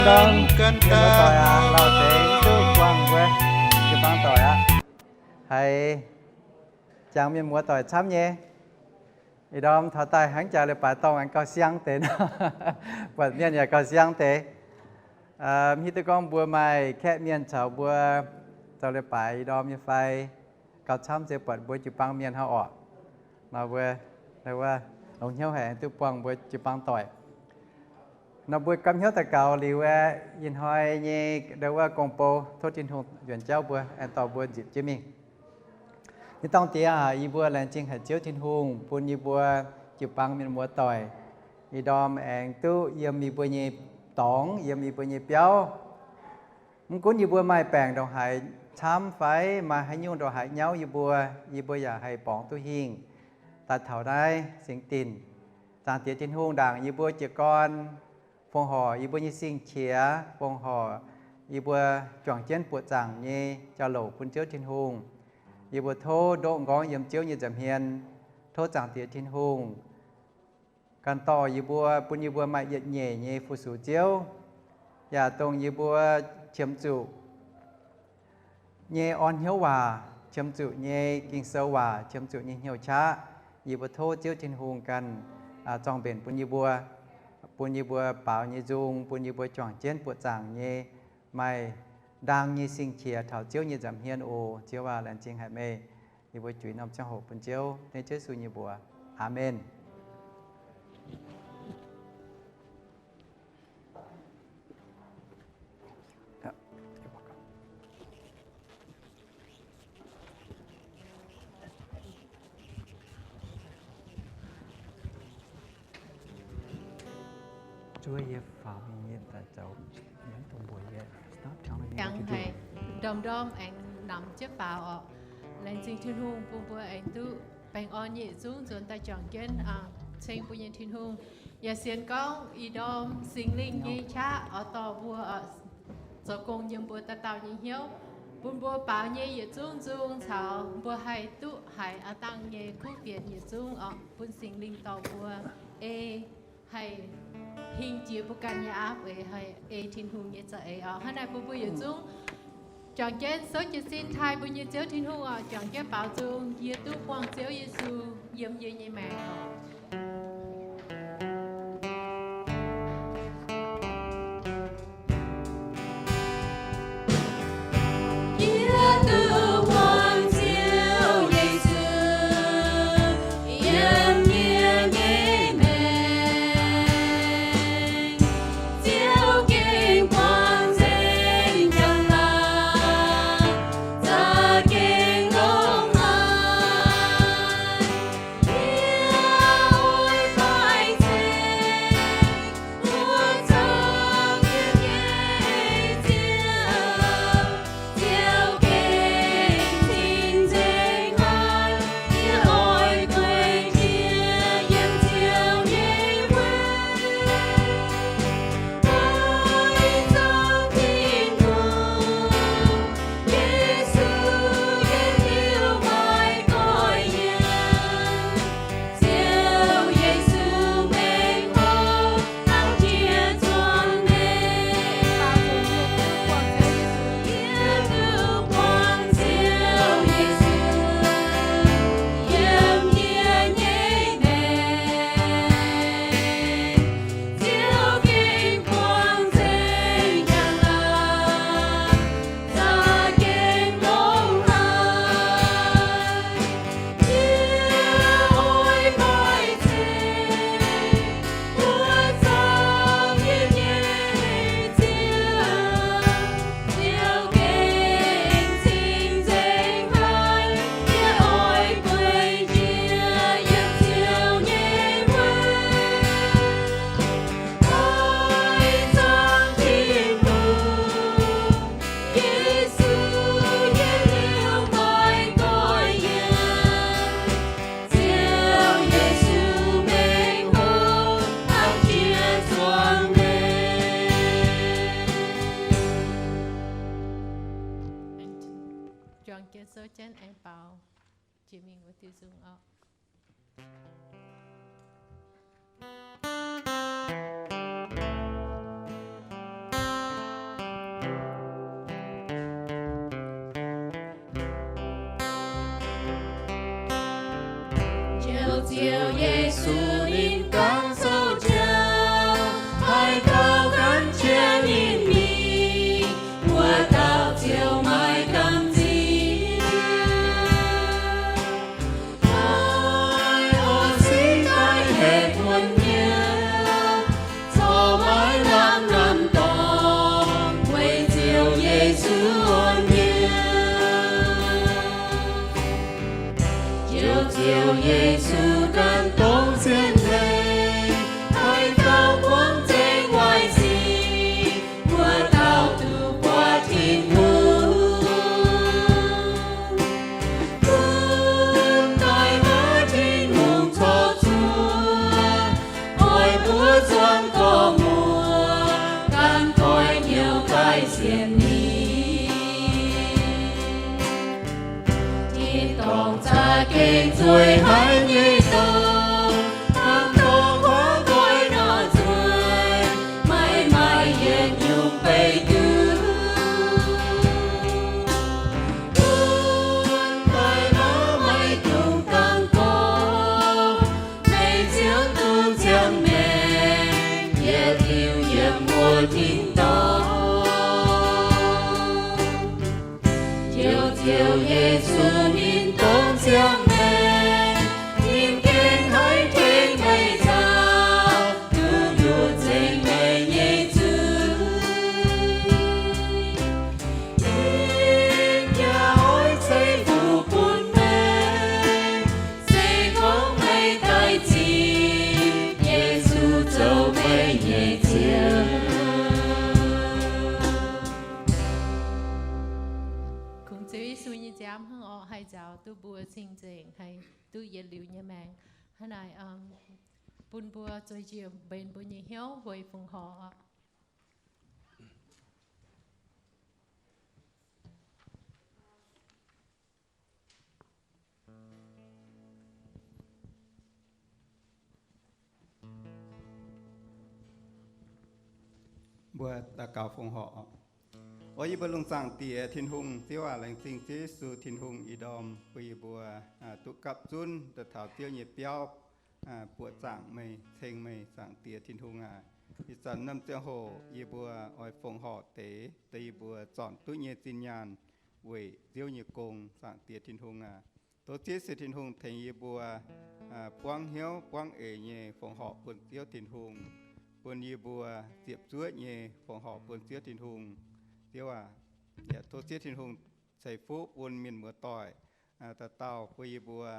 Mienh muoz-doic aac, lauh deix duqv buangh mbuo jiu-baang doic aqv. Haiz jangx mienh muoz-doic camv nyei. Ih ndorm taux daaih hnangv jaax leiz-baaix dorngh aengx gauh siang deix nor, buatc mienh yaac gauh siang deix. Mv hiuv duqv gorngv mbuo maaih kaeqv mienh caux mbuo zoux leiz-baaix ih ndorm nyei fai? Gauh camv se buatc mbuo jiu-baang mienh hnangv orqc. Nor mbuo, wuov, longx hnyouv haic duqv buangh mbuo jiu-baang doic. Nor mbuo gapv hnyouv daux gaux liuz aeqv, ih hnoi nyei ndo wuov gong-bou tov Tin-Hungh yuonx jauv mbuo, aengx dorh mbuo nzipc jienv mingh. Nyei dorngh diex aac, yie mbuo laengz zingh haic Ziouv Tin-Hungh bun yie mbuo jiu-baang mienh muoz-doic ih ndorm aengx duqv yiem yie mbuo nyei dorngx, yiem yie mbuo nyei biauv. Mv gunv yie mbuo maaih baengc ndongc haaix camv fai maaih haaix nyungc ndongc haaix nyauv yie mbuo, yie mbuo yaac haih borngz duqv hingh daaih taux naaiv singx dinc. Zaangc Diex Tin-Hungh ndaangc yie mbuo jiez gorn, fongc horc yie mbuo nyei sing-qiex, fongc horc yie mbuo juangc jienv buoqc zaangc nyei jauv-louc bun Ziouv Tin-Hungh. Yie mbuo tov ndoqv nqorngv yiem Ziouv nyei nza'hmien. Tov Zaangc Diex Tin-Hungh ganh dorh yie mbuo, bun yie mbuo maaih yietc nyeic nyei fu-sux Ziouv, yaac dongh yie mbuo qiemx zuqc nyei orn-hnyouv waac, qiemx zuqc nyei Ging-Sou waac, qiemx zuqc nyei hnyouv qaqv, yie mbuo tov Ziouv Tin-Hungh ganh zorng-mbenc bun yie mbuo, bun yie mbuo baaux nyei nzung, bun yie mbuo juangc jienv buoqc zaangc nyei, maaih ndaang nyei sing-qiex taux Ziouv nyei nza'hmien oc. Ziouv aac, laengz zingh haic meih. Yie mbuo juix norm ziangh hoc bun Ziouv, dengv Ziouv Yesu nyei mbuox. Aamen. Jangx haic, ndorm-ndorm aengx namx jienv faaux orqc. Laengz zingh Tin-Hungh bun mbuo aengx duqv baengh orn nyei yietc zungv nzuonx daaih juangc jienv ceng mbuo nyei Tin-Hungh. Yaac sienx gorngv ih ndorm Singx Lingh nyei qaqv oix dorh mbuo zoux gong yiem mbuo dauh dauh nyei hnyouv, bun mbuo baaux nyei yietc zungv nzung caux mbuo haih duqv haiz aav dangh nyei kuv fienx yietc zungv orqc, bun Singx Lingh dorh mbuo ei haih hingh jiex mbuo ganh nyei aapv eix, haih ei Tin-Hungh nyei za'eix orqc. Hnangv naaic bun mbuo yietc zungv juangc jienv souv jiez sin taaih mbuo nyei Ziouv Tin-Hungh orqc, juangc jienv baaux nzung, yie duqv buangh Ziouv Yesu yiem yie nyei maengc orqc. Juangc jienv souv jienv aengx baaux jiex mingh wuov diuh nzung orqc. Ziouv Yesu ninh ganh zoux jauv, haaix dauh gan jienv ninh mingh, wuov dauh ziouc maiv gamh nziex. Maiv oix singx daaih hepc wuonh nyei, corc maiv lamh lamh dorngc, weic Ziouv Yesu orn nyei. Ziouv, Ziouv Yesu ganh dongh cien-leiz, haaix dauh buangv nzengc waaic sic, wuov dauh duqv buatc Tin-Hungh. Gunv daaih maaih Tin-Hungh corc zuov, oix mbuo zuangx gorx-muoc gan koiv nyouz daaih sienx ninh. Tin-dorngh za'gengh zueih haiv nyei dorngx, hnangv dorngx huaav nqoi nor nzueic, maiv maaih yietc nyungc beiv duqv. Gunv daaih maaih maiv dungx dangx gorngv, meih Ziouv duqv ziangh maengc, yietc liuz yiem wuov tin-dorngh. Ziouv, Ziouv Yesu ninh dongh ziangh maengc, ninh gengh haih tengx meih caux, duqv nduqc nzengc meih nyei zuiz. Yie yaac oix ceix fuqv bun meih, se gorngv meih daaih zipv, Yesu zoux meih nyei Ziouv. Kungx Ziouv Yesu nyei nziaamv hnangv orqc, haih nzaaux duqv mbuo cing-nzengc, haih duqv yietc liuz nyei maengc. Hnangv naaic, bun mbuo zueiz njiec mbenc mbuo nyei hnyouv weic fongc horc. Mbuo daux gaux fongc horc. O yie mbuo lungh zaangc Diex Tin-Hungh, Ziouv aac, laengz zingh Ziouv Yesu Tin-Hungh ih ndorm bun yie mbuo duqv gapv zunv daaih taux Ziouv nyei biauv, buoqc zaangc meih, ceng meih, zaangc Diex Tin-Hungh aac. Ih zanc norm ziangh hoc yie mbuo oix fongc horc deix, deix yie mbuo zornc duqv nyei zinh nyaanh weic Ziouv nyei gong, zaangc Diex Tin-Hungh aac. Tov Ziouv Yesu Tin-Hungh tengx yie mbuo buangv hnyouv buangv eix nyei fongc horc bun Ziouv Tin-Hungh, bun yie mbuo ziepc zuoqv nyei fongc horc bun Ziouv Tin-Hungh. Ziouv aac, yaac tov Ziouv Tin-Hungh ceix fuqv bun mienh muoz-doic dauh dauh bun yie mbuo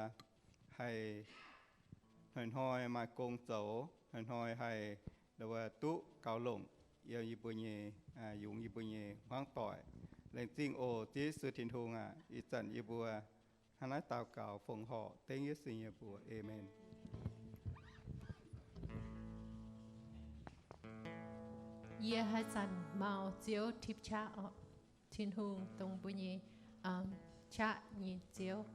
haih hnoi-hnoi maaih gong zoux, hnoi-hnoi haih duqv gaux longc yiem yie mbuo nyei, yungz yie mbuo nyei hmuangv doic. Laengz zingh oc Ziouv Yesu Tin-Hungh aac. Ih zanc yie mbuo hnangv naaiv daux gaux fongc horc dengv Yesu nyei mbuox. Aamen. Yie haaix zanc maux Ziouv tipv qaqv orqc. Tin-Hungh dongh mbuo nyei qaqv nyei Ziouv.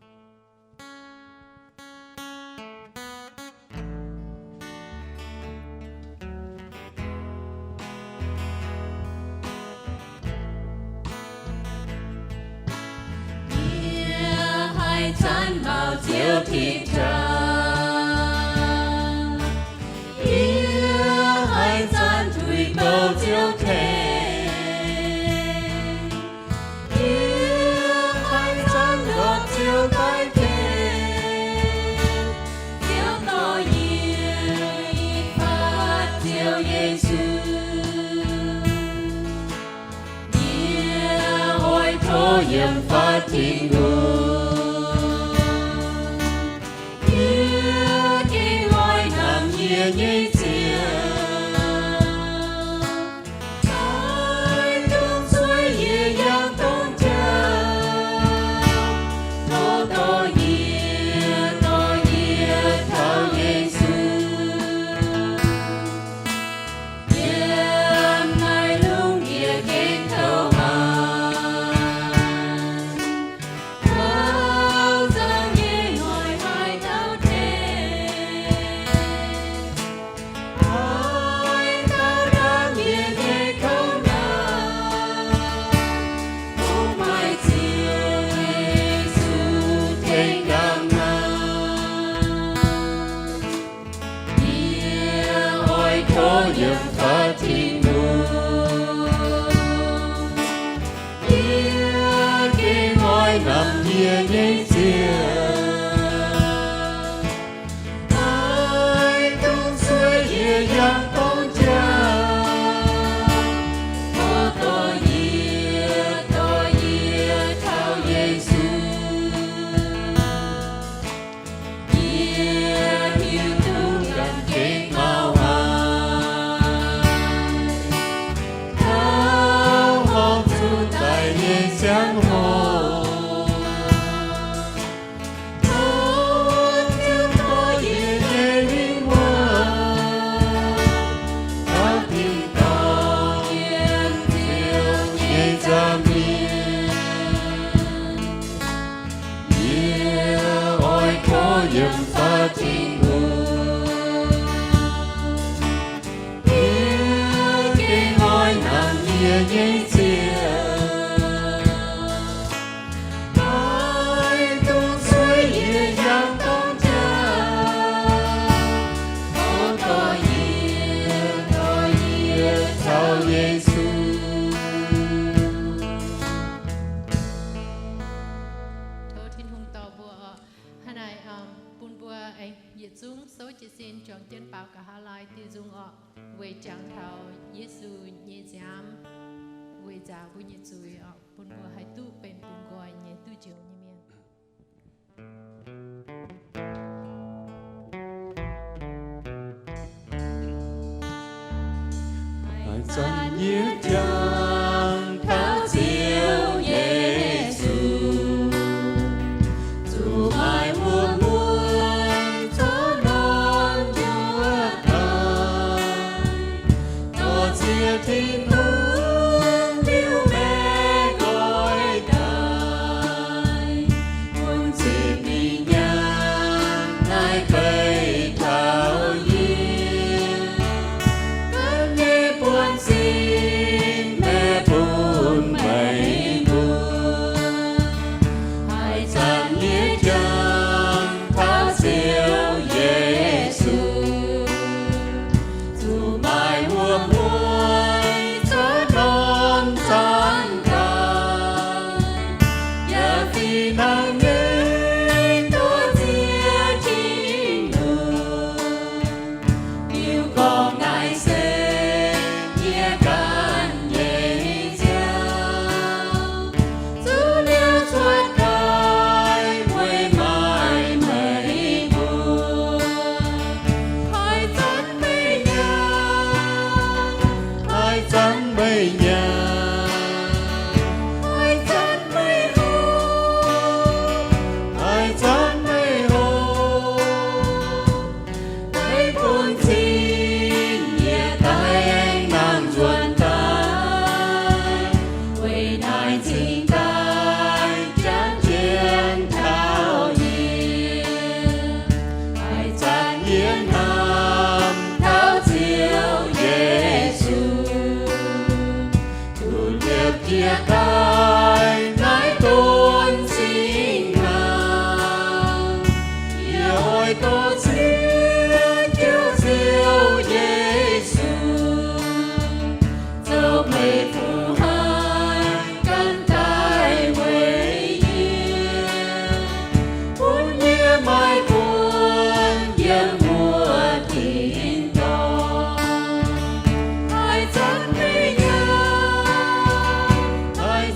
Yie haaix zanc maux Ziouv tipv qaqv, yie haaix zanc tuix bouh Ziouv tengx. Yie haaix zanc ndortv Ziouv daaih tengx, Ziouv dorh yie fatv Ziouv Yesu. Yie oix tov yiem fatv Tin-Hungh. Yie gengh oix hnamv yie nyei Ziouv. Taaih dungx cuotv yie yangh dongh jauv, tov dorh yie, dorh yie taux Yesu. Yiem naaiv lungh ndiev gengh kouv haic. Tov yie nyei ziangh. Naaiv dungz zuov yie yangh dorng jaa, oix dorh yie, dorh yie taux Yesu. Yie hiuv duqv ganh gengh mauh haic, taux horpc zuqc daic nyei ziangh hoc, tov Ziouv tov yie nyei win-wangv, taux tin-dorngh yiem Ziouv nyei nza'hmien. Yie oix tov yiem faaux Tin-Hungh, yie gengh oix nangh yie nyei ziangh. Naaiv dungz zuov yie yangh dorng jaa, oix dorh yie, dorh yie taux Yesu. Tov Tin-Hungh dorh mbuo oc. Hnangv naaic, bun mbuo aengx yietc zungv souv jiez sin juangc jienv baaux nqa'haav laai diuh nzung oc, weic jangx taux Yesu nyei nziaamv, weic nzaaux mbuo nyei zuiz oc, bun mbuo haih duqv benx bungx nqoi nyei duqv njoux nyei mienh. Haaix zanc yie jangx taux Ziouv Yesu, zuqc maaih wuom-mueiz zorqv norm njuov daaih, dorh ziex Tin-Hungh liuz meih nqoi daaih, bun zinh mingh nyaanh naaiv beih taux yie. Ganh nyei buonv-sin meih bun meih mbuo. Haaix zanc yie jangx taux Ziouv Yesu, zuqc maaih wuom-mueiz zorqv norm zanc daaih, yaac fih hnangv nyei dorh ziex Tin-Hungh. Liuz gorngv naaiv se yie ganh nyei ziangh, zuqc liuz cuotv daaih weic maaih meih mbuo. Haaix zanc meih nyaanh, haaix zanc meih nyaanh, haaix zanc meih hopv, haaix zanc meih hopv, meih bun cing yie daaih aengx nangh nzuonx daaih. Weic naaiv cingx daaih janx jienv taux yie. Haaix zanc yie hnamv taux Ziouv Yesu, zuqc liepc jiez daaih naaiv donx singx hnaangx. Yie oix dorh ziex Ziouv, Ziouv Yesu, zoux meih fuqv haic ganh daaih weic yie, bun yie maaih buonc yiem wuov tin-dorngh. Haaix zanc meih nyaanh, haaix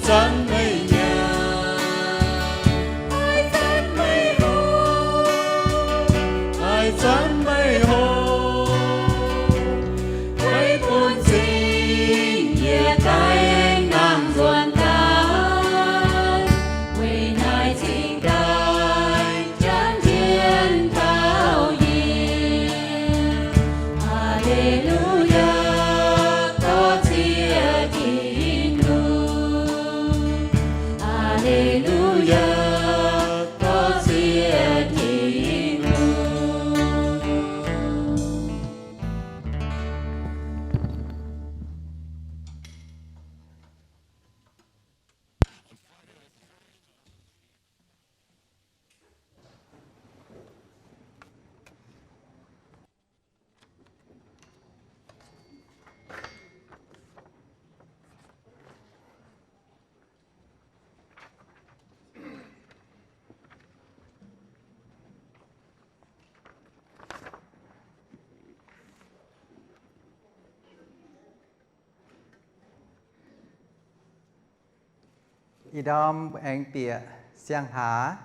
Ih ndorm aengx bieqc siang-hlaax.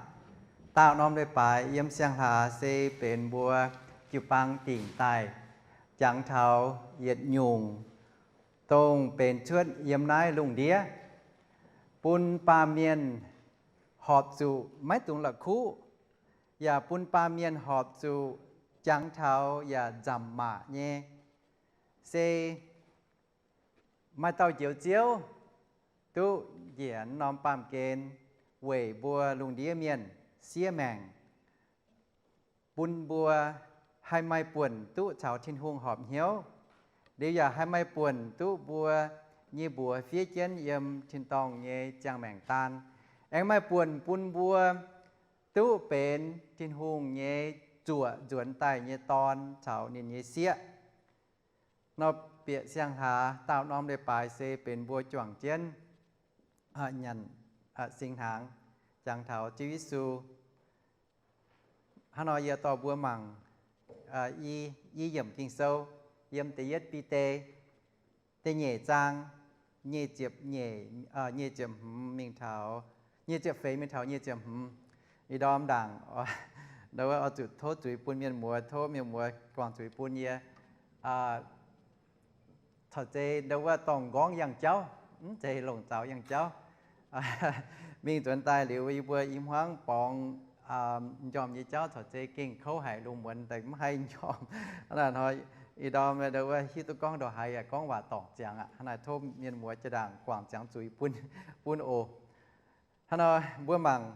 Daauh norm leiz-baaix yiem siang-hlaax se benx mbuo jiu-baang dingc daaih jangx taux yietc nyungc, dongh benx cuotv yiem naaiv lungh ndiev, bun baamh mienh horpc zuqc maiv dungx la'kuqv, yaac bun baamh mienh horpc zuqc jangx taux yaac nzamc maac nyei. Se maaih dauh Njoux Ziouv duqv njiec norm baamh gen weic mbuo lungh ndiev mienh siev maengc, bun mbuo haih maaih buonc duqv caux Tin-Hungh horpc hnyouv, liuz yaac haih maaih buonc duqv mbuo nyei mbuox fiev jienv yiem tin-dorngh nyei ziangh maengc daan, aengx maaih buonc bun mbuo duqv benx Tin-Hungh nyei zuoqc nzuonx daaih nyei dorn caux ninh nyei sieqv. Nor bieqc siang-hlaax daauh norm leiz-baaix se benx mbuo juangc jienv nyanc singx hnaangx, jangx taux Ziouv Yesu. Hnangv nor yie dorh mbuo mangc i, i yiemc Ging-Sou, yiem da'yietv Bide da'nyeic zaang, nyic ziepc nyeic, nyic ziepc hmz mingh taux, nyic ziepc feix mingh taux nyic ziepc hmz. Ih ndorm ndaangc, ndau wuov oix zuqc tov zuiz bun mienh muoz, tov mienh muoz guangc zuiz bun yie. Corc zeiz ndau wuov dorngh nqorngv yangh jauv, mv zeiz longc zaux yangh jauv. Mingh nzuonx daaih liuz yie mbuo i hmuangv borngz njormh nyei jauv corc zeiz gengh kouv haic, lungh muonz daaih mv haih njormh. Ih ndorm ndau wuov hiuv duqv gorngv ndongc haaix yaac gorngv waac dorngc ziangx aqv. Hnangv naaic tov mienh muoz jiex ndaangc guangc ziangx zuiz bun, bun oc. Hnangv nor mbuo mangc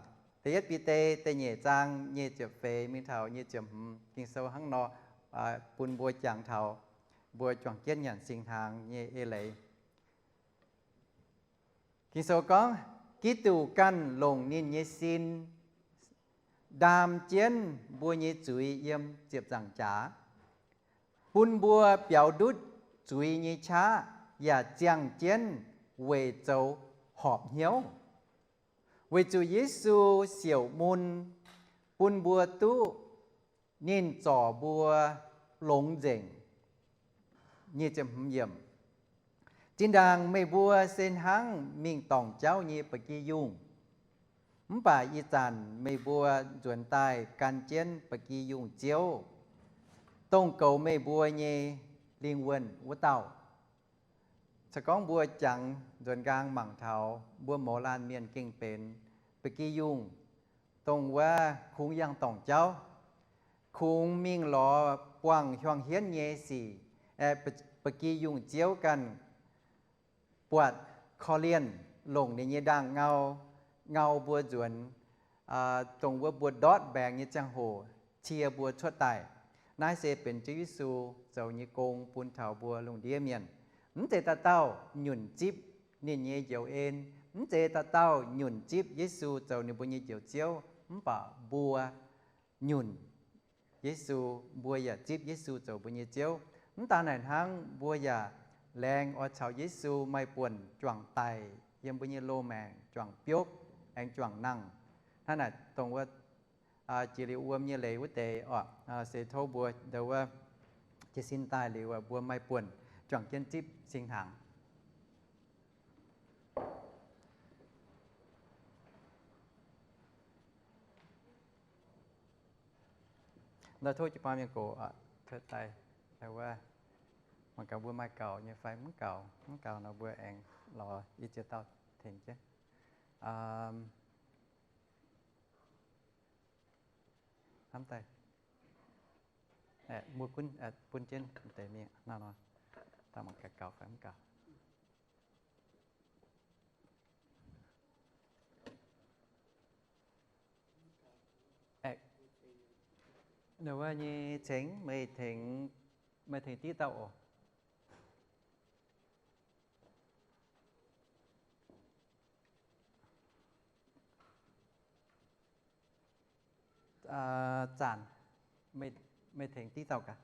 da'yietv Bide da'nyeic zaang nyic ziepc feix mingh taux nyic ziepc hmz Ging-Sou hnangv nor, bun mbuo jangx taux mbuo juangc jienv nyanc singx hnaangx nyei eix leiz. Ging-Sou gorngv, Giduc ganh longc ninh nyei sin ndaam jienv mbuo nyei zuiz yiem ziepc nzaangc jaax, bun mbuo biaux ndutv zuiz nyei qaqv yaac ziangh jienv weic zoux horpc hnyouv. Weic zuqc Yesu siouc mun bun mbuo duqv ninh zorc mbuo longx nzengc. Zinh ndaangc meih mbuo se hnangv mingh dorngc jauv nyei ba'gi yungh, mv baac ih zanc meih mbuo nzuonx daaih gan jienv ba'gi yungh Ziouv, dongh goux meih mbuo nyei lingh wuonh wuov dauh. Se gorngv mbuo jangx nzuonx nqaang mangc taux mbuo mouz laanh mienh gengh benx ba'gi yungh, dongh wuov kungx yangh dorngc jauv, kungx mingh lorz buangh hiuang hienv nyei sic, ba'gi yungh Ziouv ganh buatc korv-lienh longc ninh nyei ndaangh ngau, ngau mbuo nzuonx, dongh wuov mbuo ndortv mbaengx nyei ziangh hoc cie mbuo cuotv daaih. Naaiv se benx Ziouv Yesu zoux nyei gong bun taux mbuo lungh ndiev mienh. Mv zeiz dauh dauh nyunc zipv ninh nyei njoux en, mv zeiz dauh dauh nyunc zipv Yesu zoux ninh mbuo nyei Njoux Ziouv, mv baac mbuo nyunc Yesu, mbuo yaac zipv Yesu zoux mbuo nyei Ziouv. Mv daan naaic hnangv, mbuo yaac laengz oix caux Yesu maaih buonc juangc daic yiem mbuo nyei loz-maengc, juangc biopv aengx juangc nangh. Hnangv naaic dongh wuov jiex liuz wuom nyei leiz wuov deix oc, se tov mbuo ndau wuov jiez sin daaih liuz mbuo maaih buonc juangc jienv zipv singx hnaangx. Nor tov jiu-baang mienh gox cuotv daaih, wuov mangc gaax mbuo maaih gaux nyei fai mv gaux. Mv gaux nor mbuo aengx lorz i ziex dauh tengx jienv. Hnamv daaih, mbuo gunv bun jienv deix mingh nor, daaih mangc gaax gaux fai mv gaux. Wuov nyei cengx meih tengx, meih tengx diqv dauh oc. Zanc, meih tengx diqv dauh gaax.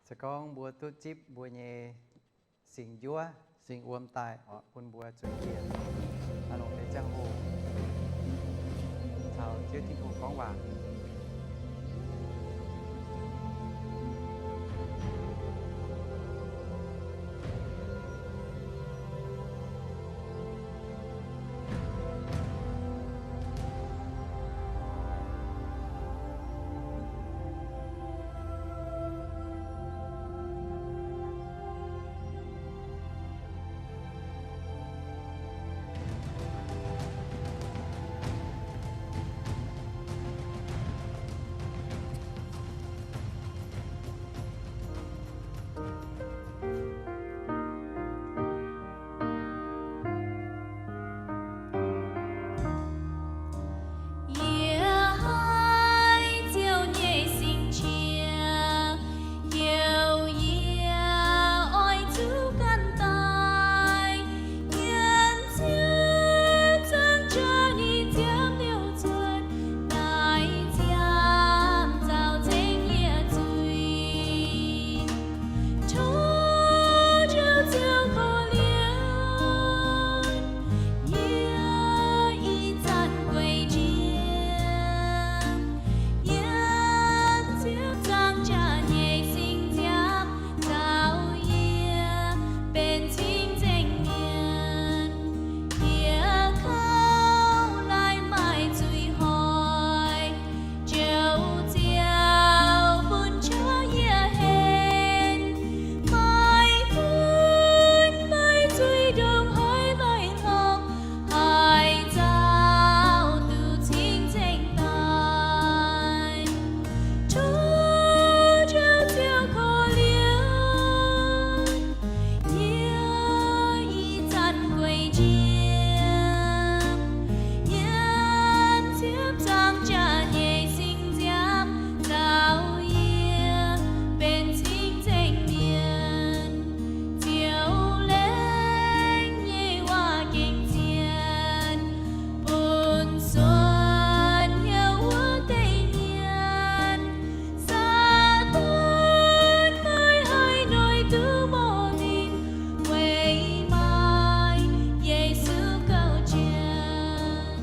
Se gorngv mbuo duqv zipv mbuo nyei singx njuov, singx wuom daaih oc, bun mbuo zueiz jienv aa longc deix ziangh hoc caux Ziouv Tin-Hungh gorngv waac. Yie haiz Ziouv nyei singx qiex, youh yie oix zuqc ganh daaih. Yiem Ziouv zungv jaax ninh nziaamv liouh cuotv, naaiv nziaamv zaux cingx yie zuiz. Tov Ziouv korv-lienh yie ih zanc guei njien, yiem Ziouv zungv jaax nyei singx nziaamv zaux yie benx cing-nzengc mienh. Yie kouv laaic maaih zuiz hoic, Ziouv Ziouv bun qaqv yie henv. Maaih fun maaih zuiz ndongc haaix maaih longc, haaix dauh duqv cing-nzengc daaih. Tov Ziouv Ziouv korv-lienh yie ih zanc guei njien, yiem Ziouv zungv jaax nyei singx nziaamv zaux yie benx cing-nzengc mienh. Ziouv lengc nyei waac gengh zien bun suonc hnyouv wuov deix mienh. Saadaan maaih haaix noic duqv mouz ninh, weic maaih Yesu gouv jienv.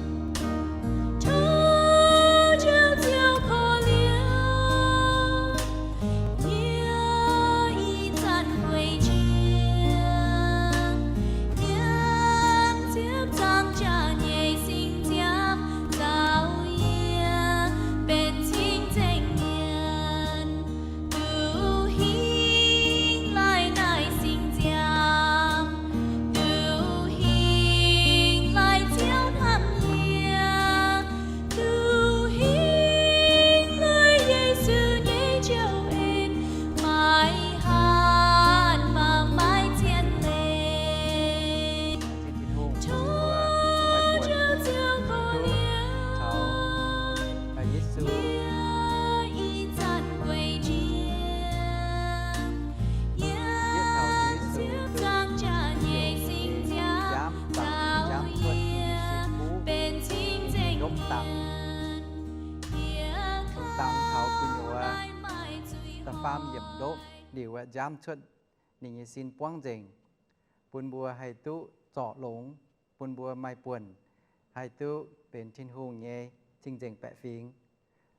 Tov Ziouv Ziouv korv-lienh yie ih zanc guei njien, yiem Ziouv zungv jaax nyei singx nziaamv zaux yie benx cing-nzengc mienh. Duqv hingh laaic naaic singx nziaamv, duqv hingh laaic Ziouv hnamv yie, duqv hingh laaic Yesu nyei njoux en, maiv hatc maaih maiv cien leiz. Tov Ziouv Ziouv korv-lienh yie ih zanc guei njien, yiem Ziouv zungv jaax nyei singx nziaamv zaux yie benx cing-nzengc mienh. Yie kouv laaic maaih zuiz hoic, liuz nziaamv cuotv ninh nyei sin buangv nzengc, bun mbuo haih duqv zorc longx, bun mbuo maaih buonc haih duqv benx Tin-Hungh nyei cing-nzengc baeqc fingx.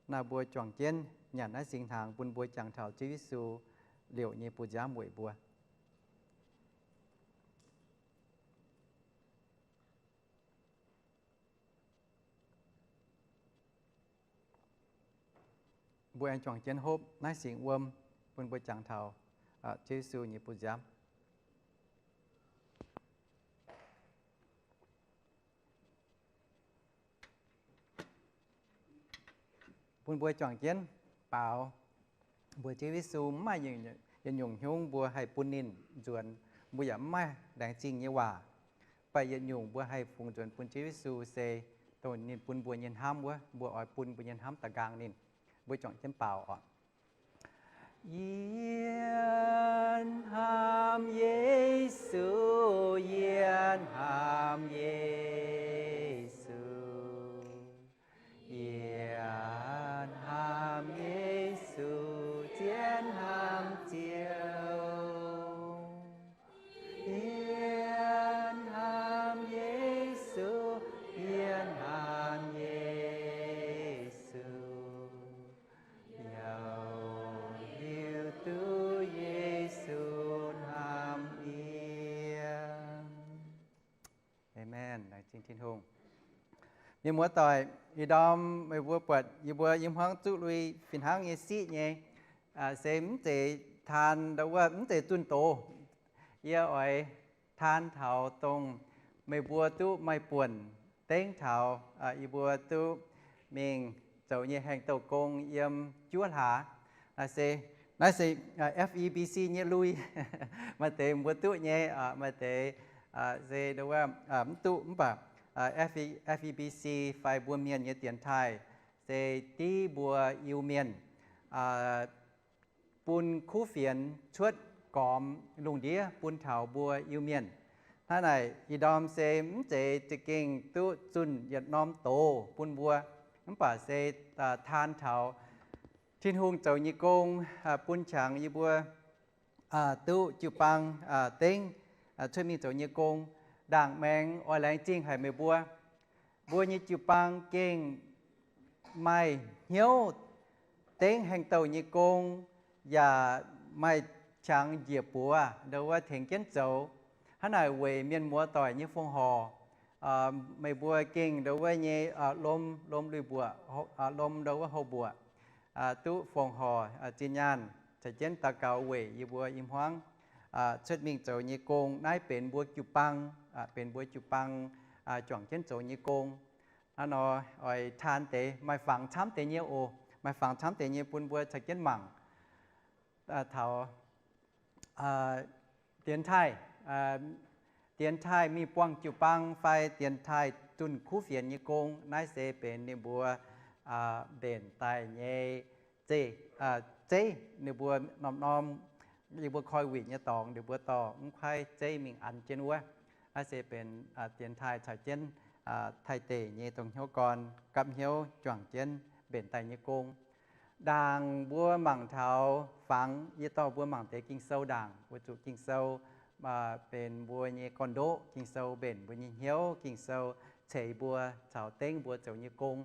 Naaiv mbuo juangc jienv nyanc naaiv singx hnaangx bun mbuo jangx taux Ziouv Yesu liouc nyei bu nziaamv weic mbuo. Mbuo aengx juangc jienv hopv naaiv singx wuom bun mbuo jangx taux Ziouv Yesu nyei bu nziaamv. Bun mbuo juangc jienv baaux mbuo Ziouv Yesu mv maaih yietc nyungc hnyouv mbuo haih bun ninh nzuonx, mbuo yaac mv maaih laengz zingh nyei waac. Mv baac yietc nyungc mbuo haih fungx nzuonx bun Ziouv Yesu se dongh ninh bun mbuo nyei hnamv wuov, mbuo oix bun mbuo nyei hnamv da'nqaang ninh. Mbuo juangc jienv baaux oc. Yie hnamv Yesu, yie hnamv Yesu. Yie hnamv Yesu, zien hnamv zien Mienh muoz-doic, ih ndorm meih mbuo buatc yie mbuo i hmuangv zuqv lui fih hnangv nyei siqv nyei, se mv zeiz taan ndo wuov, mv zeiz zunh doz. Yie oix taan taux dongh meih mbuo duqv maaih buonc dengv taux yie mbuo duqv mingh zoux nyei haengh douh gong yiem juov hlaax. Naaiv se, naaiv se F E B C nyei lui. Maaih deix mbuo duqv nyei, maaih deix se ndo wuov mv duqv, mv baac F E B C fai mbuo mienh nyei dienx taaih se div mbuo Iu-Mienh bun kuv fienx cuotv gormx lungh ndiev bun taux mbuo Iu-Mienh. Hnangv naaic, ih ndorm se mv zeiz za'gengh duqv zunh yietc norm doz bun mbuo, mv baac se taan taux Tin-Hungh zoux nyei gong bun qangx yie mbuo duqv jiu-baang dengv cuotv mingh zoux nyei gong. Ndaangc maengx oix laengz zingh haic meih mbuo. Mbuo nyei jiu-baang gengh maaih hnyouv dengv haengh douh nyei gong, yaac maaih qangx njiec buoz ndo wuov tengx jienv zoux. Hnangv naaic weic mienh muoz-doic nyei fongc horc, meih mbuo gengh ndo wuov nyei lom, lom lui mbuoqc, lom ndo wuov houh mbuoqc, duqv fongc horc zinh nyaanh caux jienv daux gaux weic yie mbuo i hmuangv cuotv mingh zoux nyei gong. Naaiv benx mbuo jiu-baang, benx mbuo jiu-baang juangc jienv zoux nyei gong. Hnangv nor oix taan deix maaih fangx camv deix nyei oc. Maaih fangx camv deix nyei bun mbuo caux jienv mangc taux dienx taaih, dienx taaih mingh buangh jiu-baang fai dienx taaih zunh kuv fienx nyei gong. Naaiv se benx ninh mbuo mbenc daaih nyei zeiv, zeiv. Ninh mbuo norm-norm, yie mbuo koi wuic nyei dorngx ninh mbuo dorh mv kuaaiv zeiv mingh an jienv wuov. Naaiv se benx dienx taaih caux jienv taaih deic nyei dongh hnyouv gorn gapv hnyouv juangc jienv mbenc daaih nyei gong. Ndaangc mbuo mangc taux fangx, yie dorh mbuo mangc deix Ging-Sou ndaangc, weic zuqc Ging-Sou benx mbuo nyei gorn-ndoqv. Ging-Sou mbenc mbuo nyei hnyouv. Ging-Sou ceix mbuo caux dengv mbuo zoux nyei gong.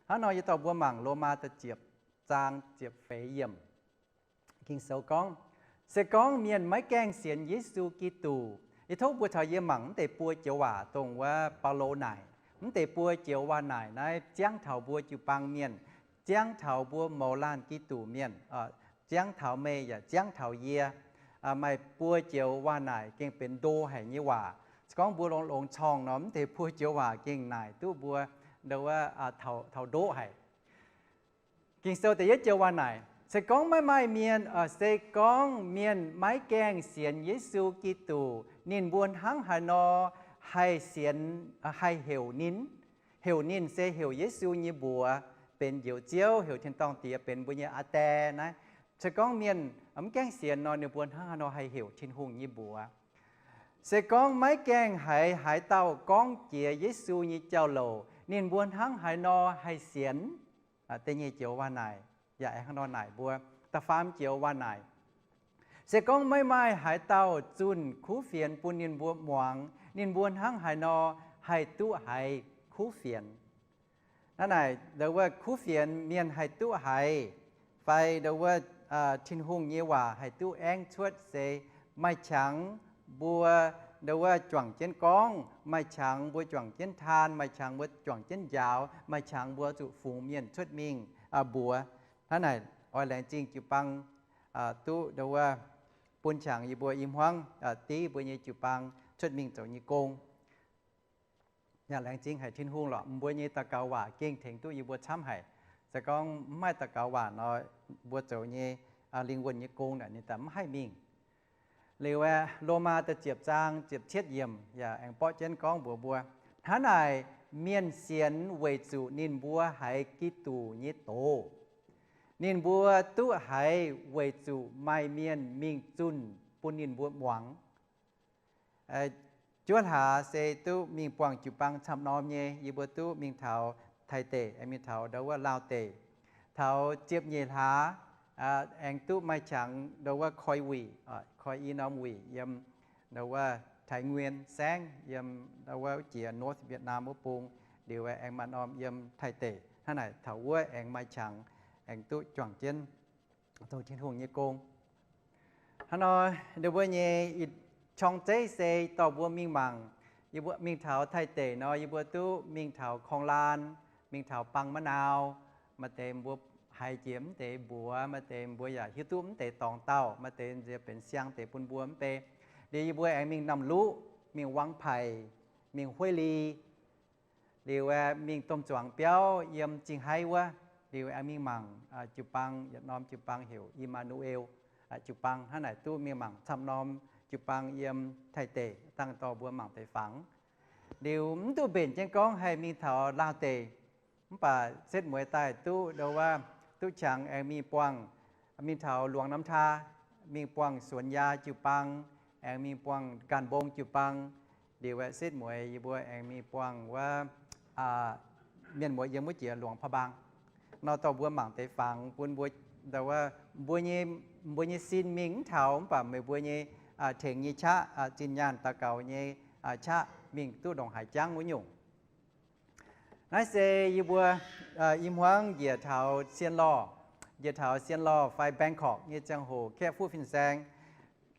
Hnangv nor yie dorh mbuo mangc Lomaa da'ziepc zaang ziepc feix yiemc. Ging-Sou gorngv, se gorngv mienh maiv gaengh sienx Yesu Giduc, yie tov mbuo caux yie mangc mv deix buo joux waac dongh wuov Baulo naaic. Mv deix buo joux waac naaic naaiv ziangv taux mbuo jiu-baang mienh, ziangv taux mbuo mouz laanh Giduc mienh, ziangv taux meih yaac ziangv taux yie. Maaih buo joux waac naaic gengh benx ndo haic nyei waac. Se gorngv mbuo longx-longx corngh nor, mv deix buo joux waac gengh naaic duqv mbuo ndo wuov taux ndoqv haic. Ging-Sou da'yietv joux waac naaic, se gorngv maiv maaih mienh, se gorngv mienh maiv gaengh sienx Yesu Giduc, ninh mbuo hnangv haaix nor haih sienx, haih heuc ninh? Heuc ninh se heuc Yesu nyei mbuox benx Njoux Ziouv, heuc tin-dorngh Diex benx mbuo nyei aa die naaiv. Se gorngv mienh mv gaengh sienx nor, ninh mbuo hnangv haaix nor haih heuc Tin-Hungh nyei mbuox? Se gorngv maiv gaengh haiz haaix dauh gorngv jiex Yesu nyei jauv-louc, ninh mbuo hnangv haaix nor haih sienx? Da'nyeic joux waac naaic yaac aengx hnangv nor naaic mbuo. Da'faam joux waac naaic, se gorngv maiv maaih haaix dauh zunh kuv fienx bun ninh mbuo muangx, ninh mbuo hnangv haaix nor haih duqv haiz kuv fienx? Naaiv naaic ndo wuov kuv fienx mienh haih duqv haiz, fai ndo wuov Tin-Hungh nyei waac haih duqv aengv cuotv se maaih qangx mbuo ndo wuov juangc jienv gorngv, maaih qangx mbuo juangc jienv taan, maaih qangx mbuo juangc jienv njaaux, maaih qangx mbuo zuqc fungx mienh cuotv mingh mbuox. Hnangv naaic oix laengz zingh jiu-baang duqv ndo wuov bun qangx yie mbuo i hmuangv div mbuo nyei jiu-baang cuotv mingh zoux nyei gong. Yaac laengz zingh haic Tin-Hungh lorqc, mbuo nyei daux gaux waac gengh tengx duqv yie mbuo camv haic. Se gorngv mv maaih daux gaux waac nor, mbuo zoux nyei lingh wuonh nyei gong naaic ninh daaih mv haih mingh. Liuz aeqv, Lomaa da'ziepc zaang ziepc cietv yiemc yaac aengx borqv jienv gorngv mbuox mbuo, hnangv naaic mienh sienx weic zuqc ninh mbuo haiz Giduc nyei doz. Ninh mbuo duqv haiz weic zuqc maaih mienh mingh zunh bun ninh mbuo muangx. Juov hlaax se duqv mingh buangh jiu-baang camv norm nyei, yie mbuo duqv mingh taux Taiv deic, aengx mingh taux ndo wuov Laauv deic. Taux ziepc nyeic hlaax aengx duqv maaih qangx ndo wuov koi wuic, koi i norm wuic yiem ndo wuov Taiv Nguyen saengv, yiem ndo wuov jiex North Vietnam wuov bung. Liuz aengx maaih norm yiem Taiv deic. Hnangv naaic taux wuov aengx maaih qangx aengx duqv juangc jienv zoux Tin-Hungh nyei gong. Hnangv nor, ndo wuov nyei i qorng zeiv se dorh mbuo mingh mangc Yie mbuo mingh taux Taiv deic nor, yie mbuo duqv mingh taux Korng-Laan, mingh taux Bang Ma'nau. Maaih deix mbuo haiz jiex mv deix mbuox, maaih deix mbuo yaac hiuv duqv mv deix dorngx dauh, maaih deix nziex benx siang deix bun mbuo mv bei. Liuz yie mbuo aengx mingh Namh Luqv, mingh Wangv Paic, mingh Hueiv Li, liuz aeqv, mingh domh zuangx biauv yiem Zingh Haiv wuov, liuz aengx mingh mangc jiu-baang, yietc norm jiu-baang heuc I^maa^nu^el jiu-baang. Hnangv naaic duqv mingh mangc camv norm jiu-baang yiem Taiv deic, dangh dorh mbuo mangc deix fangx. Liuz mv duqv mbenc jienv gorngv haih mingh taux Laauh deic, mv baac setv mueiz daaih duqv ndo wuov, duqv qangx aengx mingh buangh, mingh taux Luangx Namh Taa, mingh buangh Suonx Yaa jiu-baang, aengx mingh buangh Ganh Mbong jiu-baang. Liuz aeqv, setv mueiz yie mbuo aengx mingh buangh wuov mienh muoz yiem wuov jiex Luangx Paa^mbaang nor, dorh mbuo mangc deix fangx bun mbuo, ndo wuov, mbuo nyei, mbuo nyei sin mingh mv taux, mv baac meih mbuo nyei tengx nyei qaqv, zinh nyaanh daux gaux nyei qaqv mingh duqv ndongc haaix jangv wuov nyungc. Naaiv se yie mbuo i hmuangv njiec taux Sien Lorh, njiec taux Sien Lorh fai Bangkok nyei ziangh hoc, Kaeqv Fuqv Fin-Saeng,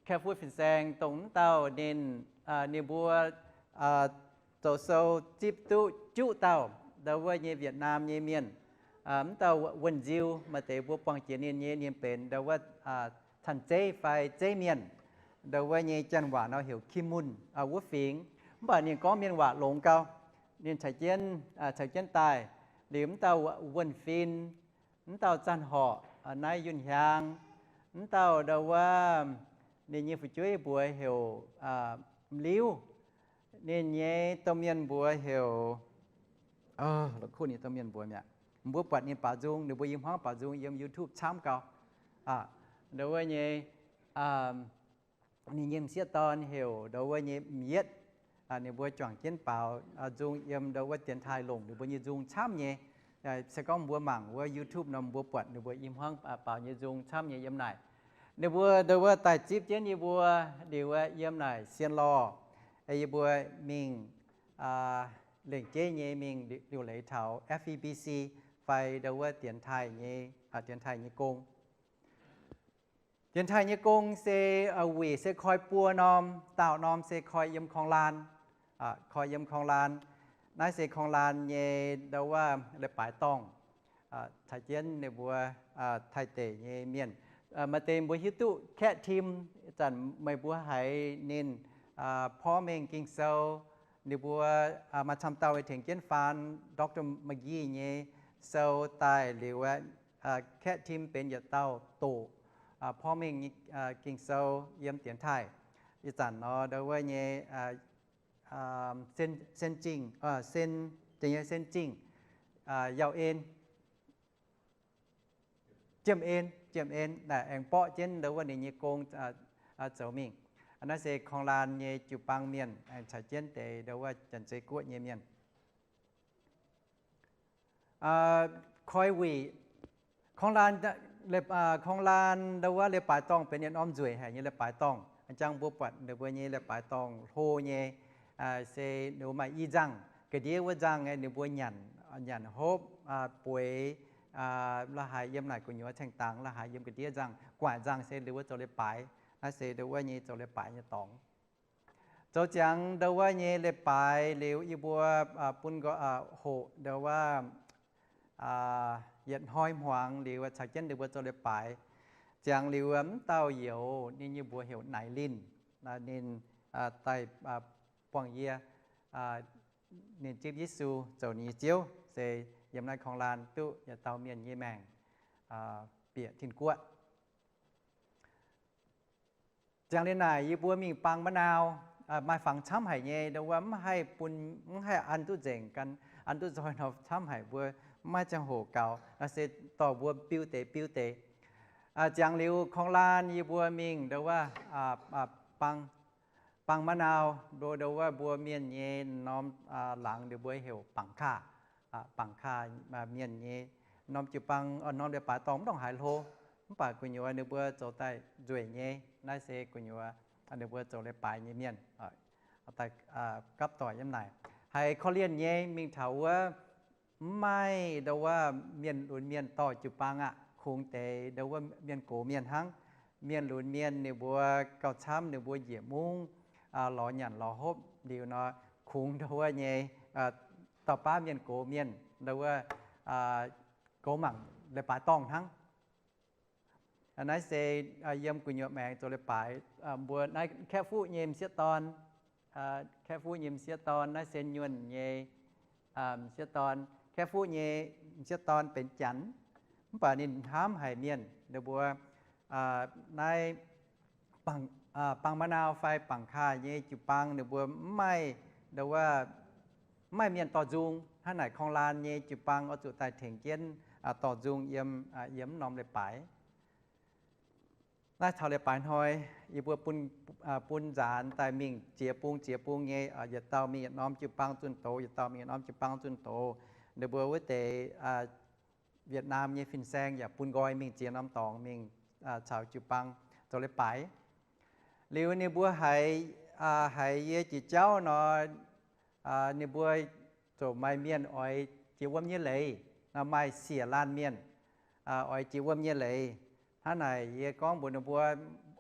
Kaeqv Fuqv Fin-Saeng dongh mv dauh ninh, ninh mbuo zoux sou zipv duqv juqv dauh ndo wuov nyei Vietnam nyei mienh. Mv dauh Wuonh Nziu, maaih deix mbuo buangh jiex ninh nyei, ninh benx ndo wuov Canh Zeiv fai Zeiv Mienh, ndo wuov nyei janx waac nor heuc Kim Mun wuov fingx. Mv baac ninh gorngv mienh waac longx gau, ninh caux jienv, caux jienv daaih. Liuz mv dauh Wuonh Fin, mv dauh Zanh Horc, naaiv Yunh Hiaang, mv dauh ndo wuov, ninh nyei fu'jueiv mbuox heuc M'Liuv. Ninh nyei domh mienh mbuox heuc, la'kuqv ninh domh mienh mbuox mi'aqv. Mbuo buatc ninh baaux nzung, ninh mbuo i hmuangv baaux nzung yiem YouTube camv gau. Ndo wuov nyei, ninh nyei m'sieqv dorn heuc ndo wuov nyei M'Yietv. Ninh mbuo juangc jienv baaux nzung yiem ndo wuov dienx taaih longc ninh mbuo nyei nzung camv nyei. Se gorngv mbuo mangc wuov YouTube nor, mbuo buatc ninh mbuo i hmuangv baaux nyei nzung camv nyei yiem naaic. Ninh mbuo ndo wuov daaih zipv jienv yie mbuo liuz yiem naaic Sien Lorh, yie mbuo mingh lengc jeiv nyei mingh liuc leiz taux F E B C fai ndo wuov dienx taaih nyei, dienx taaih nyei gong. Dienx taaih nyei gong se wuic se koi buo norm, daauh norm se koi yiem Korng-Laan, koi yiem Korng-Laan. Naaiv se Korng-Laan nyei ndo wuov leiz-baaix dorngh, caux jienv ninh mbuo Taiv deic nyei mienh. Maaih deix mbuo hiuv duqv Kaeqv Tim, ih zanc meih mbuo haiz ninh porv mengh Ging-Sou, ninh mbuo maaih camv dauh tengx jienv faan Doctor McGee nyei sou daaih liuz, Kaeqv Tim benx yietc dauh doqc porv mengh Ging-Sou yiem dienx taaih. Ih zanc nor ndo wuov nyei Sen Zingh, Sen, nyei Sen Zingh, Yauh En, Jiem En, Jiem En naaic aengx borqv jienv ndo wuov ninh nyei gong zoux mingh. Naaiv se Korng-Laan nyei jiu-baang mienh aengx caux jienv deix ndo wuov Janx-Zei Guoqv nyei mienh. Koi wuic, Korng-Laan, Korng-Laan ndo wuov leiz-baaix dorngh benx yietc norm nzueic haic nyei leiz-baaix dorngh. Jangv mbuo buatc ninh mbuo nyei leiz-baaix dorngh hlo nyei, se ninh mbuo maaih i nzangh, ga'ndiev wuov nzangh, ninh mbuo nyanc, nyanc hopv, bueix, la'haaix yiem naaic gu'nyuoz caengh dangx, la'haaix yiem ga'ndiev nzangh. Gu'nguaaic nzangh se ninh mbuo zoux leiz-baaix. Naaiv se ndo wuov nyei zoux leiz-baaix nyei dorngx. Zoux ziangx ndo wuov nyei leiz-baaix liuz, yie mbuo bun hoqc ndo wuov yietc hnoi hmuangx liuz caux jienv ninh mbuo zoux leiz-baaix. Ziangx liuz mv dauh youz, ninh nyei mbuox heuc Naaic Linh, ninh daaih buangh yie, ninh zipv Yesu zoux ninh nyei Ziouv, se yiem naaiv Korng-Laan duqv yietc dauh mienh nyei maengc bieqc Tin-Guoqv. Ziangx liuz naaic yie mbuo mingh Bang Ma'nau, maaih fangx camv haic nyei, ndo wuov mv haih bun, mv haih an duqv nzengc, gan an duqv nzoih nor camv haic, mbuo mv maaih ziangh hoc gaux, naaiv se dorh mbuo biu deix biu deix. Ziangx liuz Korng-Laan yie mbuo mingh ndo wuov Bang, Bang Ma'nau, ndo wuov mbuo mienh nyei norm laangz ninh mbuo heuc Bangc Kaac. Bangc Kaac mienh nyei norm jiu-baang, norm leiz-baaix dorngh mv ndongc haaix hlo, mv baac gu'nyuoz ninh mbuo zoux daaih nzueic nyei. Naaiv se gu'nyuoz ninh mbuo zoux leiz-baaix nyei mienh daaih gapv doic yiem naaic. Haiz korv-lienh nyei mingh taux wuov mv maaih ndo wuov mienh lunx mienh dorh jiu-baang aqv, kungx deix ndo wuov mienh gox mienh hnangv. Mienh lunx mienh ninh mbuo gauh camv, ninh mbuo njiec mungv lorz nyanc lorz hopv liuz nor, kungx ndo wuov nyei, dauh baav mienh gox mienh ndo wuov, goux mangc leiz-baaix dorngh hnangv. Naaiv se yiem gu'nyuoz maengx zoux leiz-baaix. Mbuo naaiv Kaeqv Fuqv nyei m'sieqv dorn, Kaeqv Fuqv nyei m'sieqv dorn, naaiv se Nyuonh nyei m'sieqv dorn. Kaeqv Fuqv nyei m'sieqv dorn benx Janx, mv baac ninh hnamv haic mienh. Ninh mbuo naaiv Bangc Ma'nau fai Bangc Kaaih nyei jiu-baang ninh mbuo mv maaih ndo wuov, mv maaih mienh dorh nzung. Hnangv naaic korng laan nyei jiu-baang oix zuqc daaih tengx jienv dorh nzung yiem, yiem norm leiz-baaix. Naaiv taux leiz-baaix hnoi, yie mbuo bun, bun nzaanx daaih mingh ziex bung ziex bung nyei, yietc dauh mingh yietc norm jiu-baang zunh doz, yietc dauh mingh yietc norm jiu-baang zunh doz. Ninh mbuo wuov deix Việt Nam nyei fin-saeng yaac bun nqoi mingh ziex norm dorngx mingh caux jiu-baang zoux leiz-baaix. Liuz ninh mbuo haiz, haiz yie jiex jauv nor, ninh mbuo ziouc maaih mienh oix jiex wuom nyei leiz, maaih siec laanh mienh oix jiex wuom nyei leiz. Hnangv naaic yie gorngv mbuox ninh mbuo,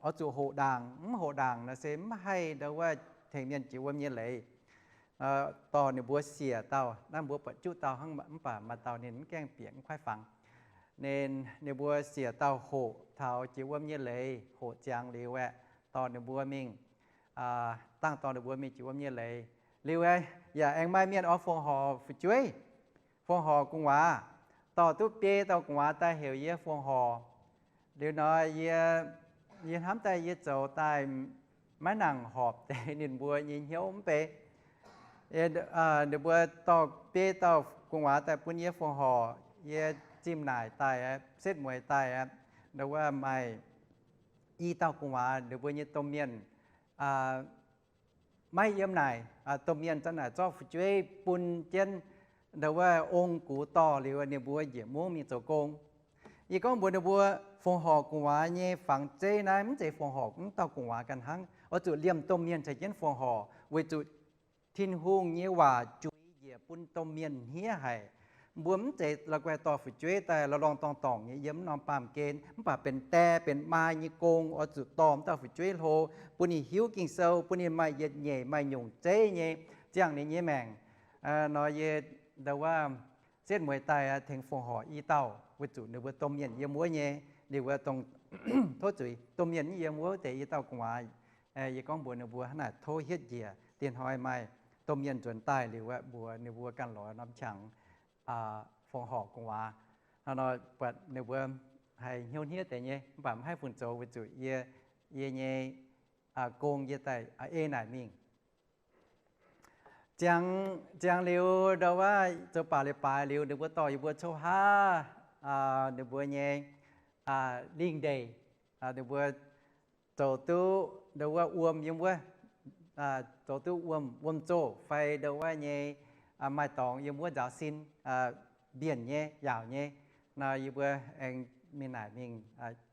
oix zuqc hoqc ndaangc. Mv hoqc ndaangc nor se mv haih ndo wuov tengx mienh jiex wuom nyei leiz. Dorh ninh mbuo siec dauh, naaiv mbuo buatc juqv dauh hnangv, mv baac maaih dauh ninh mv gaengh bieqc, mv kuaaiv fangx. Ninh, ninh mbuo siec dauh hoqc taux jiex wuom nyei leiz, hoqc ziangx liuz aeqv, dorh ninh mbuo mingh, dangh dorh ninh mbuo mingh jiex wuom nyei leiz. Liuz aeqv, yaac aengx maaih mienh oix fongc horc fu'jueiv, fongc horc gu'nguaaz, dorh duqv biei dauh gu'nguaaz daaih heuc yie fongc horc. Liuz nor yie, yie hnamv daaih yie zoux daaih maiv nangc horpc deix ninh mbuo nyei hnyouv mv bei. Ninh mbuo dorh biei dauh gu'nguaaz daaih bun yie fongc horc, yie zimh naaic daaih, setv mueiz daaih, ndo wuov maaih i dauh gu'nguaaz ninh mbuo nyei domh mienh maiv yiem naaic, domh mienh za'naaic zorqv fu'jueiv bun jienv ndo wuov ong gux dorh liuz ninh mbuo njiec mungv mingh zoux gong. Yie gorngv mbuox ninh mbuo, fongc horc gu'nguaaz nyei fangx zeiv naaiv mv zeiz fongc horc wuov dauh gu'nguaaz ganh hnangv. Oix zuqc liemh domh mienh caux jienv fongc horc, weic zuqc Tin-Hungh nyei waac juix njiec bun domh mienh hniev haic. Mbuo mv zeiz la'guaih dorh fu'jueiv daaih lorz lorngh dorngh dorngc nyei yiem mv norm baamh gen, mv baac benx die benx maa nyei gong oix zuqc dorh wuov dauh fu'jueiv hlo, bun ninh hiuv Ging-Sou, bun ninh maaih yietc nyeic maaih nyungc zeiv nyei. Ziangh ninh nyei maengc nor, yie ndo wuov setv mueiz daaih tengx fongc horc i dauh, weic zuqc ninh mbuo domh mienh yiem wuov nyei. Ninh mbuo dongh tov zuiz, domh mienh yiem wuov deix i dauh gu'nguaaz. Yie gorngv mbuox ninh mbuo hnangv naaic, tov hietv njiec, dieh hnoi maaih domh mienh nzuonx daaih liuz aeqv, mbuox ninh mbuo ganh lorz norm qangx fongc horc gu'nguaaz. Hnangv nor buatc ninh mbuo haih hnyouv hniev deix nyei, mv baac mv haih fungc zoux weic zuqc yie, yie nyei gong yie daaih ei naaic mingh. Ziangx, ziangx liuz ndo wuov zoux baac leiz-baaix liuz, ninh mbuo dorh yie mbuo cou haav ninh mbuo nyei lingh ndeic, ninh mbuo zoux duqv ndo wuov wuom yiem wuov, zoux duqv wuom, wuom-zoh fai ndo wuov nyei maaih dorngx yiem wuov nzaaux sin, mbienc nyei, yaauc nyei. Nor yie mbuo aengx mingh naaic mingh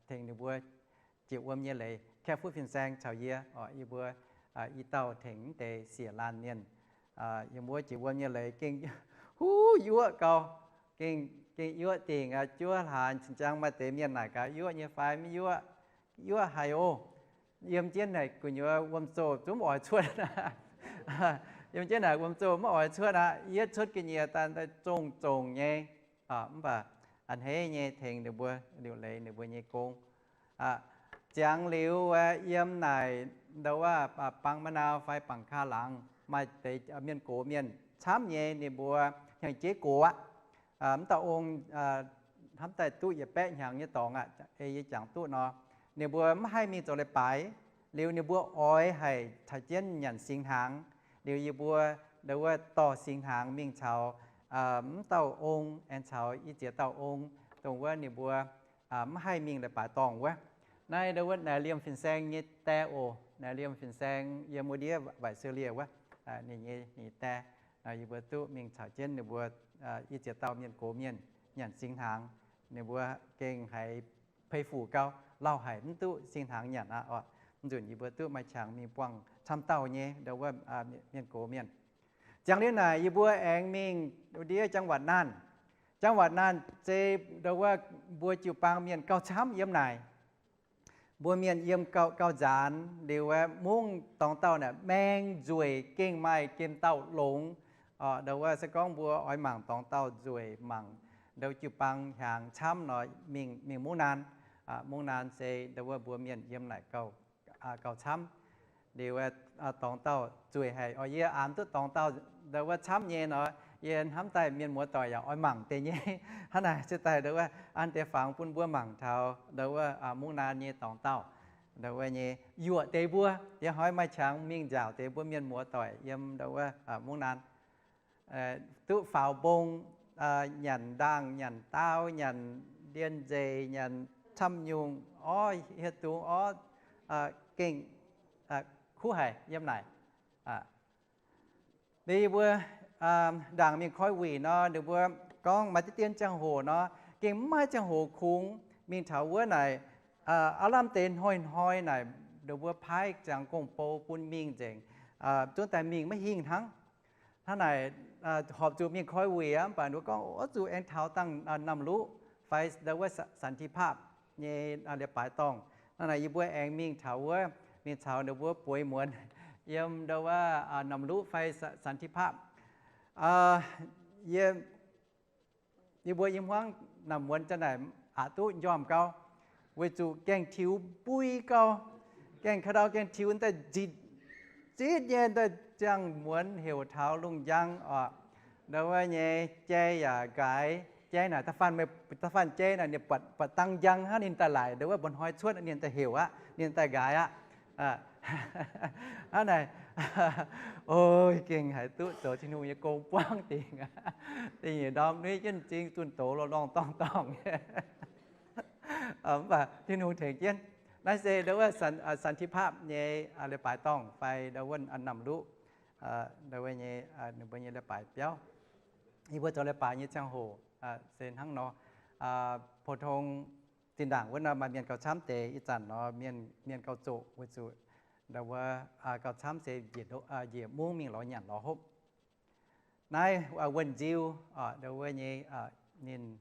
tengx ninh mbuo jiex wuom nyei leiz. Kaeqv Fuqv fin-saeng caux yie, yie mbuo i dauh tengx mv deix siec laanh mienh yiem wuov jiex wuom nyei leiz gengh huv yuoqv gau, gengh, gengh yuoqv dingc, juov hlaax cin-jang maaih deix mienh naaic gaax, yuoqv nyei fai mv yuoqv? Yuoqv haic oc. Yiem jienv naaic gu'nyuoz wuom-zoh zungv mv oix cuotv aqv. Yiem jienv naaic wuom-zoh mv oix cuotv aqv. Yietv cuotv ga'nyiec daaih zongh zongc nyei. Mv baac a'hneiv nyei tengx ninh mbuo liuc leiz ninh mbuo nyei gong. Ziangx liuz yiem naaic ndo wuov Bangc Ma'nau fai Bangc Kaa laangz maaih deix mienh gox mienh camv nyei, ninh mbuo hnyangx-jeiv gox aqv. Mv dauh ong hnamv daaih duqv yietc baeqv hnyangx nyei dorngx aqv, ei yie jangx duqv nor, ninh mbuo mv haih mingh zoux leiz-baaix. Liuz ninh mbuo oix haic caux jienv nyanc singx hnaangx. Liuz yie mbuo ndo wuov dorh singx hnaangx mingh caux mv dauh ong aengx caux i ziex dauh ong, dongh wuov ninh mbuo mv haih mingh leiz-baaix dorngh wuov. Naaiv ndo wuov naaic liemh fin-saeng nyei die oc. Naaic liemh fin-saeng yiem wuov ndiev Waaic Sou Lieh wuov, ninh nyei, ninh die. Yie mbuo duqv mingh caux jienv ninh mbuo i ziex dauh mienh gox mienh nyanc singx hnaangx. Ninh mbuo gengh haiz pei fuc gau, lauh haic mv duqv singx hnaangx nyanc aqv oc. Mv nzunc yie mbuo duqv maaih qangx mingh buangh camv dauh nyei ndo wuov mienh gox mienh. Ziangh liuz naaic yie mbuo aengx mingh ndiev จังหวัดน่าน. จังหวัดน่าน se ndo wuov mbuo jiu-baang mienh gauh camv yiem naaic. mbuo mienh yiem gauh nzaanx liuz, mungv dorngx dauh naaic maeng nzueic gengh maaih gemh dauh longx. Ndau wuov se gorngv mbuo oix mangc dorngx dauh nzueic, mangc ndau jiu-baang hiaangx camv nor, mingh mungv naan. Mungv naan se ndau wuov mbuo mienh yiem naaic gauh camv. Liuz dorngx dauh nzueic haic. Oix yie aanx duqv dorngx dauh ndau wuov camv nyei nor, yie hnamv daaih mienh muoz doic yaac oix mangc deix nyei. Hnangv naaic se daaih ndau wuov an deix fangx bun mbuo mangc taux ndau wuov mungv naan nyei dorngx dauh. Ndau wuov nyei yuoqc deix mbuo, yie hnoi maaih qangx mingh nziaauc deix mbuo mienh muoz doic yiem ndau wuov mungv naan. Duqv faaux mbong, nyanc ndaangh, nyanc daau, nyanc ndien nzeic, nyanc camv nyungc, orv hieh dungz orv, gengh kuv haic yiem naaic. Liuz yie mbuo ndaangc mingh koi wuic nor, ninh mbuo gorngv maaih diqv dien ziangh hoc nor, gengh maiv maaih ziangh hoc kungx mingh taux wuov naaic. Aav lamh deix hnoi-hnoi naaic ninh mbuo paaiv ziangx gong-bou bun mingh nzengc, zungv daaih mingh maiv hingh hnangv. Hnangv naaic, horpc zuqc mingh koi wuic aqv, mv baac ninh mbuo gorngv oix zuqc aengx taux dangh Namluqv fai ndau wuov สันติภาพ nyei leiz-baaix dorngh. Hnangv naaic yie mbuo aengx mingh taux wuov, mingh caux ninh mbuo bueix muonz yiem ndau wuov น้ำลุ fai สันติภาพ. Yie mbuo yiem hmuangv naaic muonz zanc naaic aqc duqv njormh gau, weic zuqc gaengh tiux mbui gau, gaengh ka'ndau gaengh tiux daaih nzitc, nzitc nyei daaih ziangh muonz heuc taux lungh njang oc. Ndau wuov nyei jai yaac nqaaix. Jai naaic da'faanh, da'faanh jai naaic ninh buatc, buatc dang njang hnangv ninh daaih laaic ndau wuov mba'hnoi cuotv ninh daaih heuc aqv, ninh daaih nqaaix aqv. Hnangv naaic, o, gengh haiz duqv zoux Tin-Hungh nyei gong buangv dingc. Da'nyeic ndorm nuiv jienv m'zing zunh doz lorh lorngh dorngh dorngh. Mv baac Tin-Hungh tengx jienv. Naaiv se ndau wuov สันติภาพ nyei leiz-baaix dorngh fai ndau wuov น้ำลุ ndau wuov nyei ninh mbuo nyei leiz-baaix biauv. Yie mbuo zoux leiz-baaix nyei ziangh hoc se hnangv nor. Pou-tong zinh ndaangc wuov nor maaih mienh gauh camv deix, ih zanc nor mienh, mienh gauh zoqc weic zuqc ndau wuov gauh camv se njiec mungv mingh lorz nyanc lorz hopv. Naaiv wuonh nziu ndau wuov nyei, ninh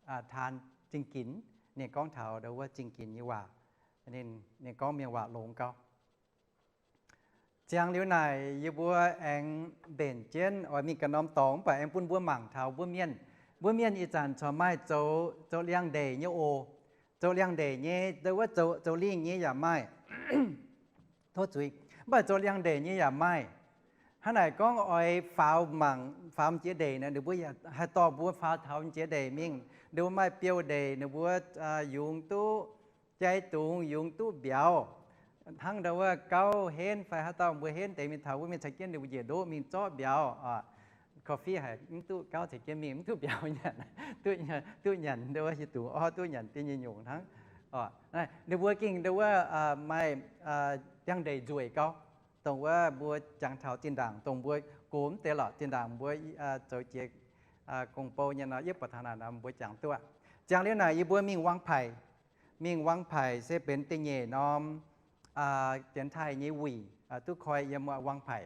taan zingh ginx, ninh gorngv taux ndau wuov zingh ginx nyei waac. Ninh, ninh gorngv mienh waac longx gau. Ziangh liuz naaic yie mbuo aengx mbenc jienv oix mingh ganh norm dorngx, mv baac aengx bun mbuo mangc taux mbuo mienh. Mbuo mienh ih zanc corc maaih zoux, zoux liangx-ndeic nyei oc. Zoux liangx-ndeic nyei, ndau wuov zoux, zoux lingh nyei yaac maaih. Tov zuiz. Mv baac zoux liangx-ndeic nyei yaac maaih. Hnangv naaic gorngv oix faaux mangc, faaux m'jiex ndeic naaic, ninh mbuo yaac haih dorh mbuo faaux taux m'jiex ndeic mingh. Ninh mbuo maaih biouv-ndeic, ninh mbuo yungz duqv jai dungz, yungz duqv mbiauz. Hnangv ndau wuov gauv henv fai haaix dauh mbuo henv deix mingh taux wuov mienh caux jienv ninh mbuo njiec ndoqv mingh zorqv mbiauz. Coffee haic, mv duqv gauv caux jienv mingh, mv duqv mbiauz nyanc, duqv nyanc ndau wuov hieh dungz orv, duqv nyanc da'nyeic nyungc hnangv. Ninh mbuo gengh ndau wuov maaih liangx-ndeic nzueic gau, dongh wuov mbuo jangx taux zinh ndaangc dongh mbuo gox mv deix lorqc, zinh ndaangc mbuo zoux jiex gong-bou nyei nor, yie buatc taux naaic nor mbuo jangx duqv aqv. Ziangh liuz naaic yie mbuo mingh วางไผ่. Mingh วางไผ่ se benx da'nyeic norm Janx-Taiv nyei wuic, duqv koi yiem วางไผ่.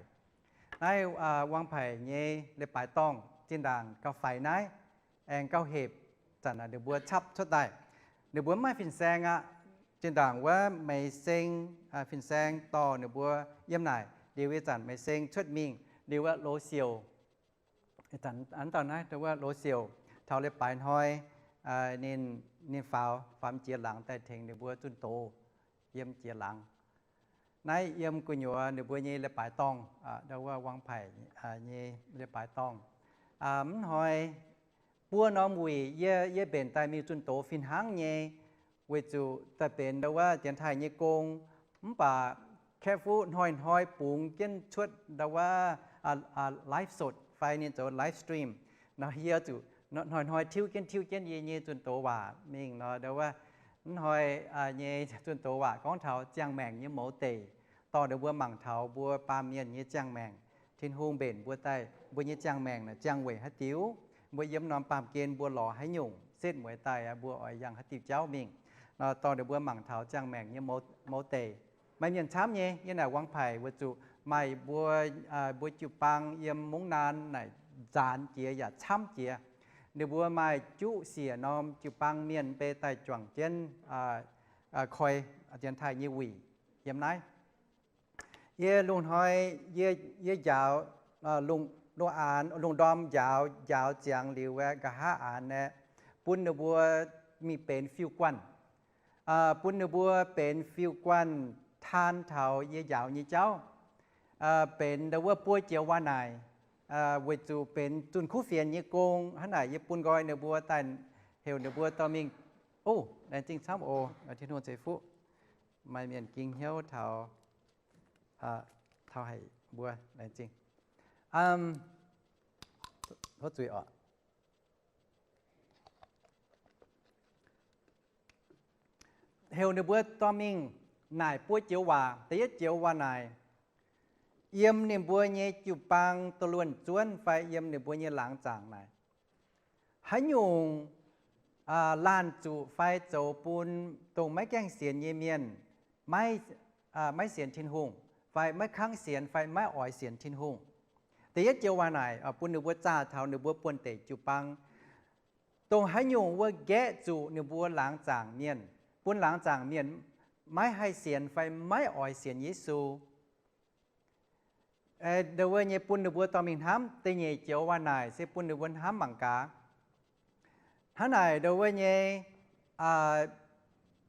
Naaiv วางไผ่ nyei leiz-baaix dorngh zinh ndaangc gauh faix naaiv, aengx gauh hepc. Zanc naaic ninh mbuo capv cuotv daaih, ninh mbuo mv maaih fin-saeng aqv. Zinh ndaangc wuov Meix Seng, fin-saeng dorh ninh mbuo yiem naaic. Liuz ih zanc Meix Seng cuotv mingh, liuz wuov Loz Siouc, ih zanc dauh naaiv wuov Loz Siouc taux leiz-baaix hnoi, ninh, ninh faaux, faaux m'jiex laangz daaih tengx ninh mbuo zunh doz yiem m'jiex laangz. Naaiv yiem gu'nyuoz ninh mbuo nyei leiz-baaix dorngh, ndau wuov วางไผ่ nyei leiz-baaix dorngh. Mv hnoi buo norm wuic yie, yie mbenc daaih mingh zunh doz fih hnangv nyei, weic zuqc daaih benx ndau wuov Janx-Taiv nyei gong, mv baac kaeqv fuqv hnoi-hnoi bungx jienv cuotv ndau wuov live สด fai ninh zoux live stream nor, yie zuqc hnoi-hnoi tiuv jienv tiuv jienv yie nyei zunh doz waac mingh nor, ndau wuov hnoi nyei zunh doz waac gorngv taux ziangh maengc nyei mouz deic, dorh ninh mbuo mangc taux mbuo baamh mienh nyei ziangh maengc. Tin-Hungh mbenc mbuo daaih, mbuo nyei ziangh maengc naaic ziangh weic haaix diuc, mbuo yiem norm baamh gen mbuo lorz haaix nyungc, setv mueiz daaih mbuo oix yangh haaix diuh jauv mingh. Nor dorh ninh mbuo mangc taux ziangh maengc nyei mouz deic. Maaih mienh camv nyei yiem naaic วางไผ่ weic zuqc maaih mbuo, mbuo jiu-baang yiem mungv naan naaic nzaanx jiex yaac camv jiex. Ninh mbuo maaih juqv siec norm jiu-baang mienh mbei daaih juangc jienv koi Janx-Taiv nyei wuic yiem naaiv. Yie lungh hnoi, yie, yie njaaux, lungh, lungh aanx, lungh ndorm njaaux, njaaux ziangx liuz aeqv, nqa'haav aanx aeqv, bun ninh mbuo mingh benx fiuv-guanh, bun ninh mbuo benx fiuv-guanh taan taux yie njaaux nyei jauv, benx ndau wuov buo joux waac naaic, weic zuqc benx zunh kuv fienx nyei gong. Hnangv naaic yie bun nqoi ninh mbuo daaih, heuc ninh mbuo dorh mingh. O, laengz zingh camv oc, Tin-Hungh ceix fuqv. Maaih mienh ging hnyouv taux, taux haic mbuo, laengz zingh. Tov zuiz oc. Heuc ninh mbuo dorh mingh naaic buo joux waac. Da'yietv joux waac naaic, yiem ninh mbuo nyei jiu-baang doz luonh zuonv fai yiem ninh mbuo nyei laangz zaangc naaic, haaix nyungc laanh zuqc fai zoux bun dongh maiv gaengh sienx nyei mienh maiv, maiv sienx Tin-Hungh, fai maiv kangv sienx, fai maiv oix sienx Tin-Hungh. Da'yietv joux waac naaic bun ninh mbuo zaah taux ninh mbuo buonv-deic jiu-baang, dongh haaix nyungc wuov nqaeqv zuqc ninh mbuo laangz zaangc mienh, bun laangz zaangc mienh maiv haih sienx fai maiv oix sienx Yesu. Ndau wuov nyei bun ninh mbuo dorh mingh hnamv. Da'nyeic joux waac naaic se bun ninh mbuo hnamv mangc gaax. Hnangv naaic ndau wuov nyei,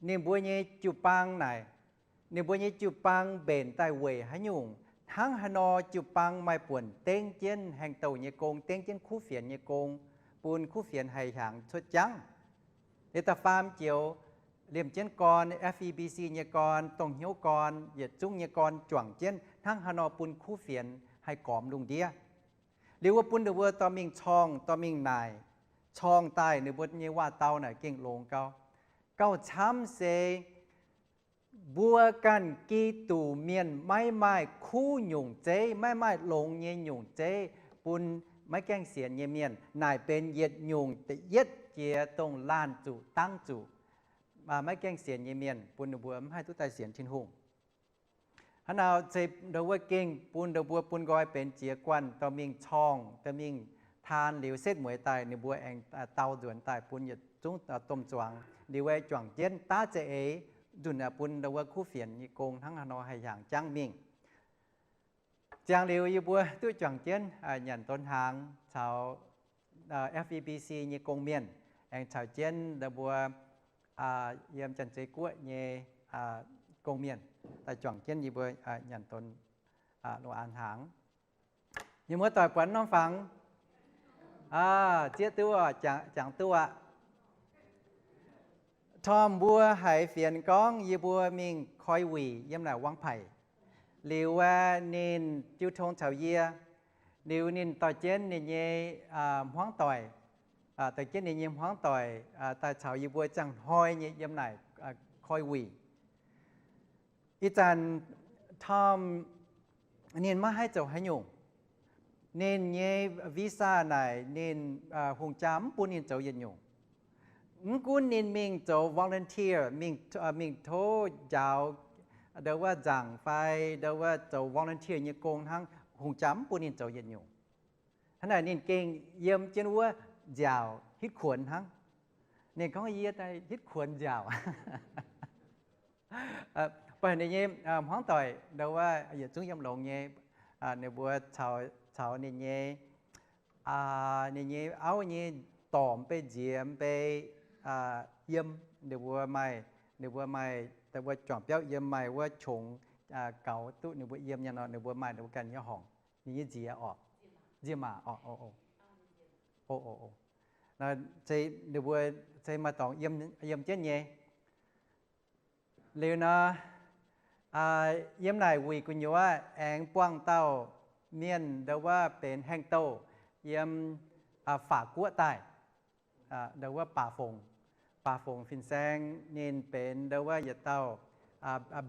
ninh mbuo nyei jiu-baang naaic, ninh mbuo nyei jiu-baang mbenc daaih weic haaix nyungc? Hnangv haaix nor jiu-baang maaih buonc dengv jienv haengh douh nyei gong, dengv jienv kuv fienx nyei gong, bun kuv fienx haih hiaangx cuotv jangv? Liuz da'faam joux, liemh jienv gorn, F E B C nyei gorn, dongh hnyouv gorn, yietc zungv nyei gorn juangc jienv hnangv haaix nor bun kuv fienx haih gormx lungh ndiev. Liuz wuov bun ninh mbuo dorh mingh corngh, dorh mingh naaic, corngh daaih ninh mbuo nyei waac-dau naaic gengh longx gau. Gauh camv se mbuo ganh Giduc mienh maiv maaih kuv nyungc zeiv, maiv maaih longx nyei nyungc zeiv bun maiv gaengh sienx nyei mienh. Naaic benx yietc nyungc da'yietv jiex dongh laanh zuqc dangv zuqc maiv gaengh sienx nyei mienh, bun ninh mbuo mv haih duqv daaih sienx Tin-Hungh. Hnangv nor se ndau wuov gengh bun ndau mbuo bun nqoi benx jiez guanh dorh mingh corngh, dorh mingh taan liuz setv mueiz daaih ninh mbuo aengx dau nzuonx daaih bun yietc zungv domh zuangx liuz aeqv, juangc jienv daav za'eix nzunc nor bun ndau wuov kuv fienx nyei gong hnangv haaix nor haih hiaangx jangv mingh. Ziangh liuz yie mbuo duqv juangc jienv nyanc donx hnaangx caux F E B C nyei gong-mienh, aengx caux jienv ndau mbuo yiem Janx-Zei Guoqv nyei gong-mienh daaih juangc jienv yie mbuo nyanc donx lungh aanx hnaangx. Yie muoz-doic buatc norm fangx, zieqv duqv, jangx duqv aqv. Tormh mbuo haiz fienx gorngv yie mbuo mingh koi wuic yiem naaic wangv paic. Liuz aeqv, ninh jiu tong caux yie. Liuz ninh dorh jienv ninh nyei hmuangv doic, dorh jienv ninh nyei hmuangv doic daaih caux yie mbuo ziangh hnoi nyei yiem naaic koi wuic. Ih zanc Tom ninh maiv haih zoux haaix nyungc. Ninh nyei visa naaic ninh hungh jaa mv bun ninh zoux yietc nyungc. Mv gunv ninh mingh zoux volunteer, mingh, mingh tov njaaux ndau wuov nzaangc fai ndau wuov zoux volunteer nyei gong hnangv, hungh jaa mv bun ninh zoux yietc nyungc. Hnangv naaic ninh gengh yiem jienv wuov nziaauc hitv kuonx hnangv. Ninh gorngv, Yie daaih hitv kuonx nziaauc. Mv baac ninh nyei hmuangv doic ndau wuov yietc zungv yiem longx nyei, ninh mbuo caux ninh nyei, ninh nyei auv nyei dorc mv bei nziex mv bei yiem, ninh mbuo maaih, ninh mbuo maaih deix wuov juangc biauv yiem, maaih wuov qongx gaux duqv ninh mbuo yiem nyei nor, ninh mbuo maaih ninh mbuo ganh nyei horngc. Ninh nyei nziex orqc, nziex maac orqc. Ninh mbuo se maaih dorngx yiem jienv nyei. Liuz nor, yiem naaic wuic gu'nyuoz aengx buangh dauh mienh ndau wuov benx haengh douh yiem Faatv Guoqv daaih, ndau wuov Baac Fongc. Baac Fongc fin-saeng ninh benx ndau wuov yietc dauh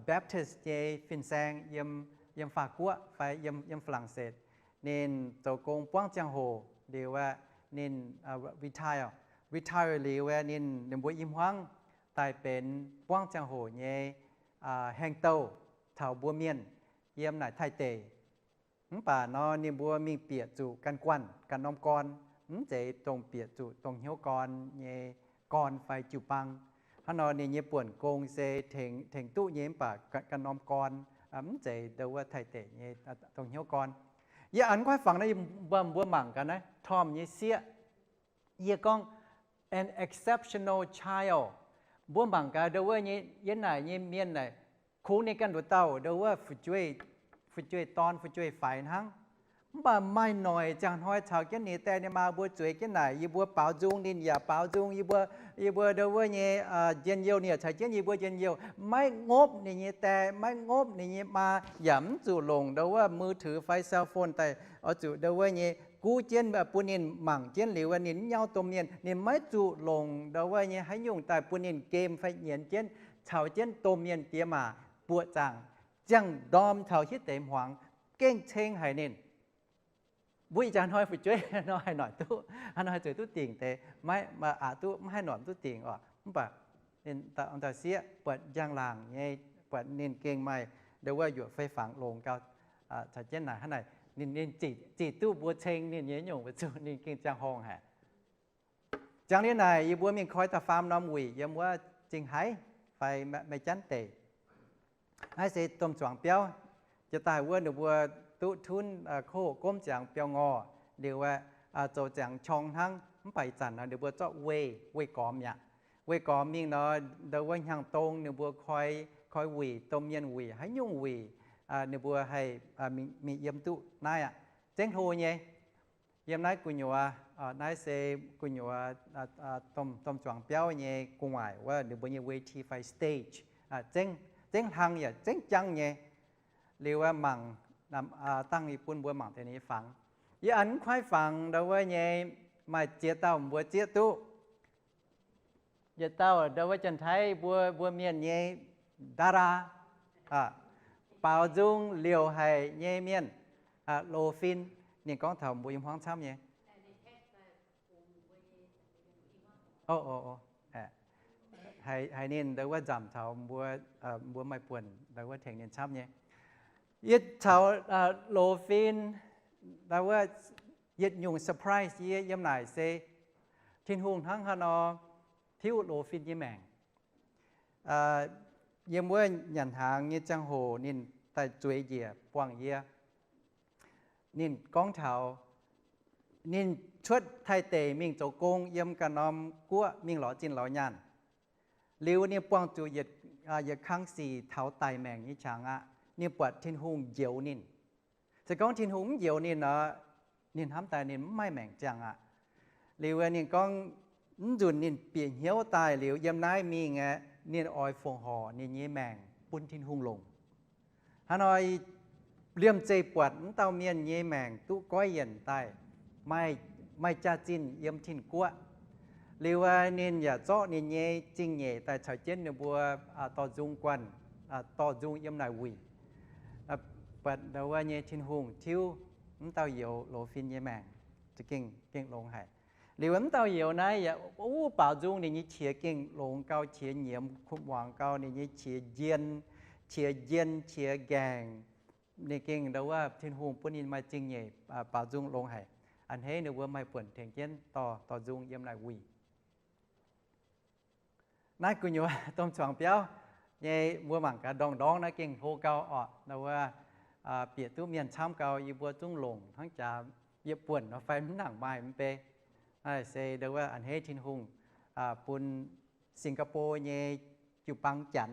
Baptist nyei fin-saeng yiem, yiem Faatv Guoqv fai yiem, yiem Faa^lang^setc. Ninh zoux gong buangv ziangh hoc liuz aeqv, ninh retire. Retire liuz aeqv, ninh, ninh mbuo i hmuangv daaih benx buangv ziangh hoc nyei haengh douh taux mbuo mienh yiem naaic Taiv deic. Mv baac nor ninh mbuo mingh bieqc zuqc ganh guanh ganh norm gorn, mv zeiz dongh bieqc zuqc dongh hnyouv gorn nyei gorn fai jiu-baang. Hnangv nor ninh nyei buonc gong se tengx, tengx duqv nyei mv baac ganh norm gorn mv zeiz ndo wuov Taiv deic nyei dongh hnyouv gorn. Yie a'hneiv kuaaiv fangx naaiv, mbuo mangc gaax naaiv Tom nyei sieqv. Yie gorngv an exceptional child. Mbuo mangc gaax ndo wuov nyei yiem naaic nyei mienh naaic, kungx ninh ganh nduqc dauh ndo wuov fu'jueiv, fu'jueiv dorn fu'jueiv faix hnangv. Mv baac maaih noic ziangh hnoi caux jienv ninh die ninh maa mbuo zueiz jienv naaic, yie mbuo baaux nzung, ninh yaac baaux nzung, yie mbuo, yie mbuo ndo wuov nyei njien-youh, ninh yaac caux jienv yie mbuo njien-youh. Maiv ngopv ninh nyei die, maiv ngopv ninh nyei maa, yaac mv zuqc longc ndo wuov มือถือ fai cell phone daaih oix zuqc ndo wuov nyei guv jienv bun ninh mangc jienv liuz ninh mv nyauv domh mienh. Ninh maiv zuqc longc ndo wuov nyei haaix nyungc daaih bun ninh game fai nyienz jienv caux jienv domh mienh diex maac buoqc zaangc. Ziangh ndorm taux hitv deix hmuangx gengh ceng haic ninh. Mbuo ih jaax hnoi fu'jueiv nor haih noic duqv, hnangv nor haih zueiz duqv dingc deix, maiv aqc duqv, maiv haih noic duqv dingc oc. Mv baac ninh dauh sieqv buatc njang-laangc nyei, buatc ninh gengh maaih ndo wuov yuoqc fei fangx longx gau, caux jienv naaic hnangv naaic, ninh, ninh zic duqv mbuo ceng ninh nyei nyungc weic zuqc ninh gengh ziangh horngh haic. Ziangh liuz naaic yie mbuo mingh koi da'faam norm wuic yiem wuov Zingh Haiv fai Meiv Janv deic. Naaiv se domh zuangx biauv. Jiex daaih wuov ninh mbuo duqv tunv kov hoqc gomv ziangx biauv-ngorh liuz, zoux ziangx qorng hnangv. Mv baac ih zanc nor ninh mbuo zorqv weih, weih gormx mi'aqv. Weih gormx mingh nor, ndo wuov hnyangx-dong ninh mbuo koi, koi wuic, domh mienh wuic, haaix nyungc wuic, ninh mbuo haih mingh yiem duqv naaiv aqv. Zengv hlo nyei. Yiem naaiv gu'nyuoz, naaiv se gu'nyuoz domh zuangx biauv nyei gu'nguaaic wuov, ninh mbuo nyei เวที fai stage, zengv hlang yaac zengv jangv nyei. Liuz mangc, dangh yie bun mbuo mangc deix nyei fangx. Yie a'hneiv kuaaiv fangx ndo wuov nyei maaih ziex dauh mbuo zieqv duqv. Yietc dauh ndo wuov Janx-Taiv mbuo, mbuo mienh nyei dara, baaux nzung liouc haic nyei mienh, Loz Fin. Ninh gorngv taux mbuo yiem hmuangv camv nyei. Haiz ninh ndo wuov nzamc taux mbuo, mbuo maaih buonc ndo wuov tengx ninh camv nyei. Yietc caux Loz Fin ndo wuov yietc nyungc surprise yie yiem naaic se Tin-Hungh hnangv haaix nor tiuv Loz Fin nyei maengc. Yiem wuov nyanc hnaangx nyei ziangh hoc ninh daaih zueiz njiec buangh yie. Ninh gorngv taux ninh cuotv Taiv deic mingh zoux gong yiem ganh norm guoqv mingh lorz zinh lorz nyaanh. Liuz ninh buangh zuqc yietc kang sic taux daic maengc nyei qangx aqv. Ninh buatc Tin-Hungh njoux ninh. Se gorngv Tin-Hungh mv njoux ninh nor, ninh hnamv daaih ninh mv maaih maengc ziangh aqv. Liuz ninh gorngv mv nzunc ninh bieqc hnyouv daaih liuz yiem naaiv mingh aeqv, ninh oix fongc horc ninh nyei maengc bun Tin-Hungh longc. Hnangv nor, liemh zeih buatc mv dauh mienh nyei maengc duqv goiv yienc daaih, maaih jaax-zinh yiem Tin-Guoqv. Liuz ninh yaac zorqv ninh nyei zingh nyeic daaih caux jienv ninh mbuo dorh nzung guanh, dorh nzung yiem naaic wuic. Buatc ndo wuov nyei Tin-Hungh tiuv mv dauh youz Loz Fin nyei maengc za'gengh, gengh longx haic. Liuz mv dauh youz naaiv yaac uv baaux nzung ninh nyei qiex gengh longx gau, qiex nyiemz kuv muangx gau, ninh nyei qiex njien, qiex njien, qiex nqaengc. Ninh gengh ndo wuov Tin-Hungh bun ninh maaih zingh nyeic, baaux nzung longx haic. A'hneiv ninh mbuo maaih buonc tengx jienv dorh, dorh nzung yiem naaic wuic. Naaiv gu'nyuoz domh zuangx biauv nyei mbuo mangc gaax ndorngx-ndorngx naaiv gengh hlo gau orqc. Ndo wuov bieqc duqv mienh camv gau, yie mbuo zungv longc hnangv jaax yietc buonc nor fai mv nangc maaih mv bei. Naaiv se ndo wuov a'hneiv Tin-Hungh bun Singapore nyei jiu-baang Janx,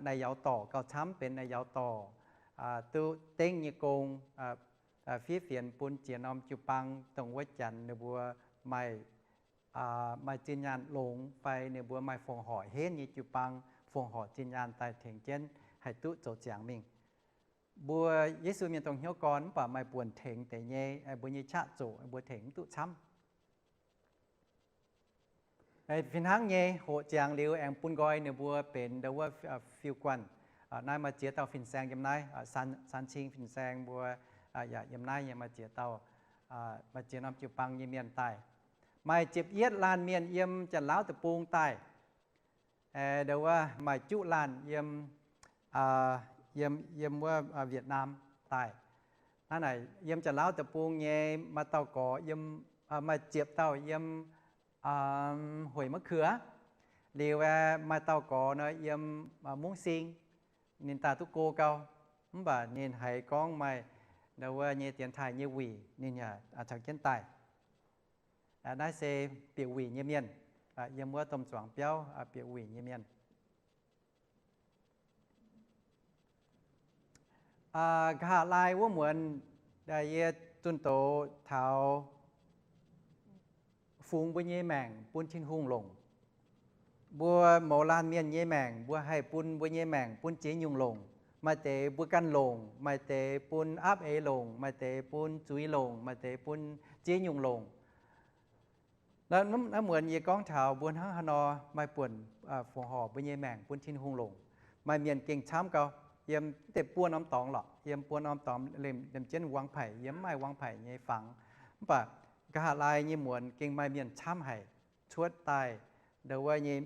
naaiv yaac dorc gauh camv benx naaiv yaac dorc, duqv dengv nyei gong, fiev fienx bun ziex norm jiu-baang dongh wuov Janx ninh mbuo maaih, maaih zinh nyaanh longx fai ninh mbuo maaih fongc horc henv nyei jiu-baang, fongc horc zinh nyaanh daaih tengx jienv haih duqv zoux ziangx mingh. Mbuo Yesu mienh dongh hnyouv gorn mv baac maaih buonc tengx deix nyei, mbuo nyei qaqv zoqc mbuo tengx mv duqv camv. Fih hnangv nyei hoqc ziangx liuz aengx bun nqoi ninh mbuo benx ndo wuov fiu guanh. Naaiv maaih ziex dauh fin-saeng yiem naaiv, San Cing fin-saeng mbuo yaac yiem naaiv nyei maaih ziex dauh, maaih ziex norm jiu-baang nyei mienh daaih. Maaih ziepc yietv laanh mienh yiem Janx-Laauv deic-bung daaih. Ndo wuov maaih juqv laanh yiem, yiem, yiem wuov Việt Nam daaih. Naaiv naaic yiem Janx-Laauv deic-bung nyei maaih dauh gorx yiem, maaih ziepc dauh yiem Hueix Ma'kuox. Liuz aeqv, maaih dauh gorx nor yiem Mungv Sing, ninh daaih duqv go gau, mv baac ninh haiz gorngv maaih ndau wuov nyei dienx taaih nyei wuic, ninh yaac caux jienv daaih. Naaiv se bieqc wuic nyei mienh, yiem wuov domh zuangx biauv bieqc wuic nyei mienh. Nqa'haav laai wuov muonz, yie zunh doz taux fungx mbuo nyei maengc bun Tin-Hungh longc. Mbuo mouz laanh mienh nyei maengc, mbuo haih bun mbuo nyei maengc bun ziex nyungc longc. Maaih deix mbuo ganh longc, maaih deix bun aapv eix longc, maaih deix bun zuiz longc, maaih deix bun ziex nyungc longc. Naaiv muonz yie gorngv taux mbuo hnangv haaix nor maaih buonc fongc horc mbuo nyei maengc bun Tin-Hungh longc. Maaih mienh gengh camv gau, yiem deix buo norm dorngx lorqc, yiem buo norm dorngx liemh jienv wangv paic, yiem mv maaih wangv paic nyei fangx. Mv baac nqa'haav laai nyei muonz gengh maaih mienh camv haic, cuotv daaih ndau wuov nyei.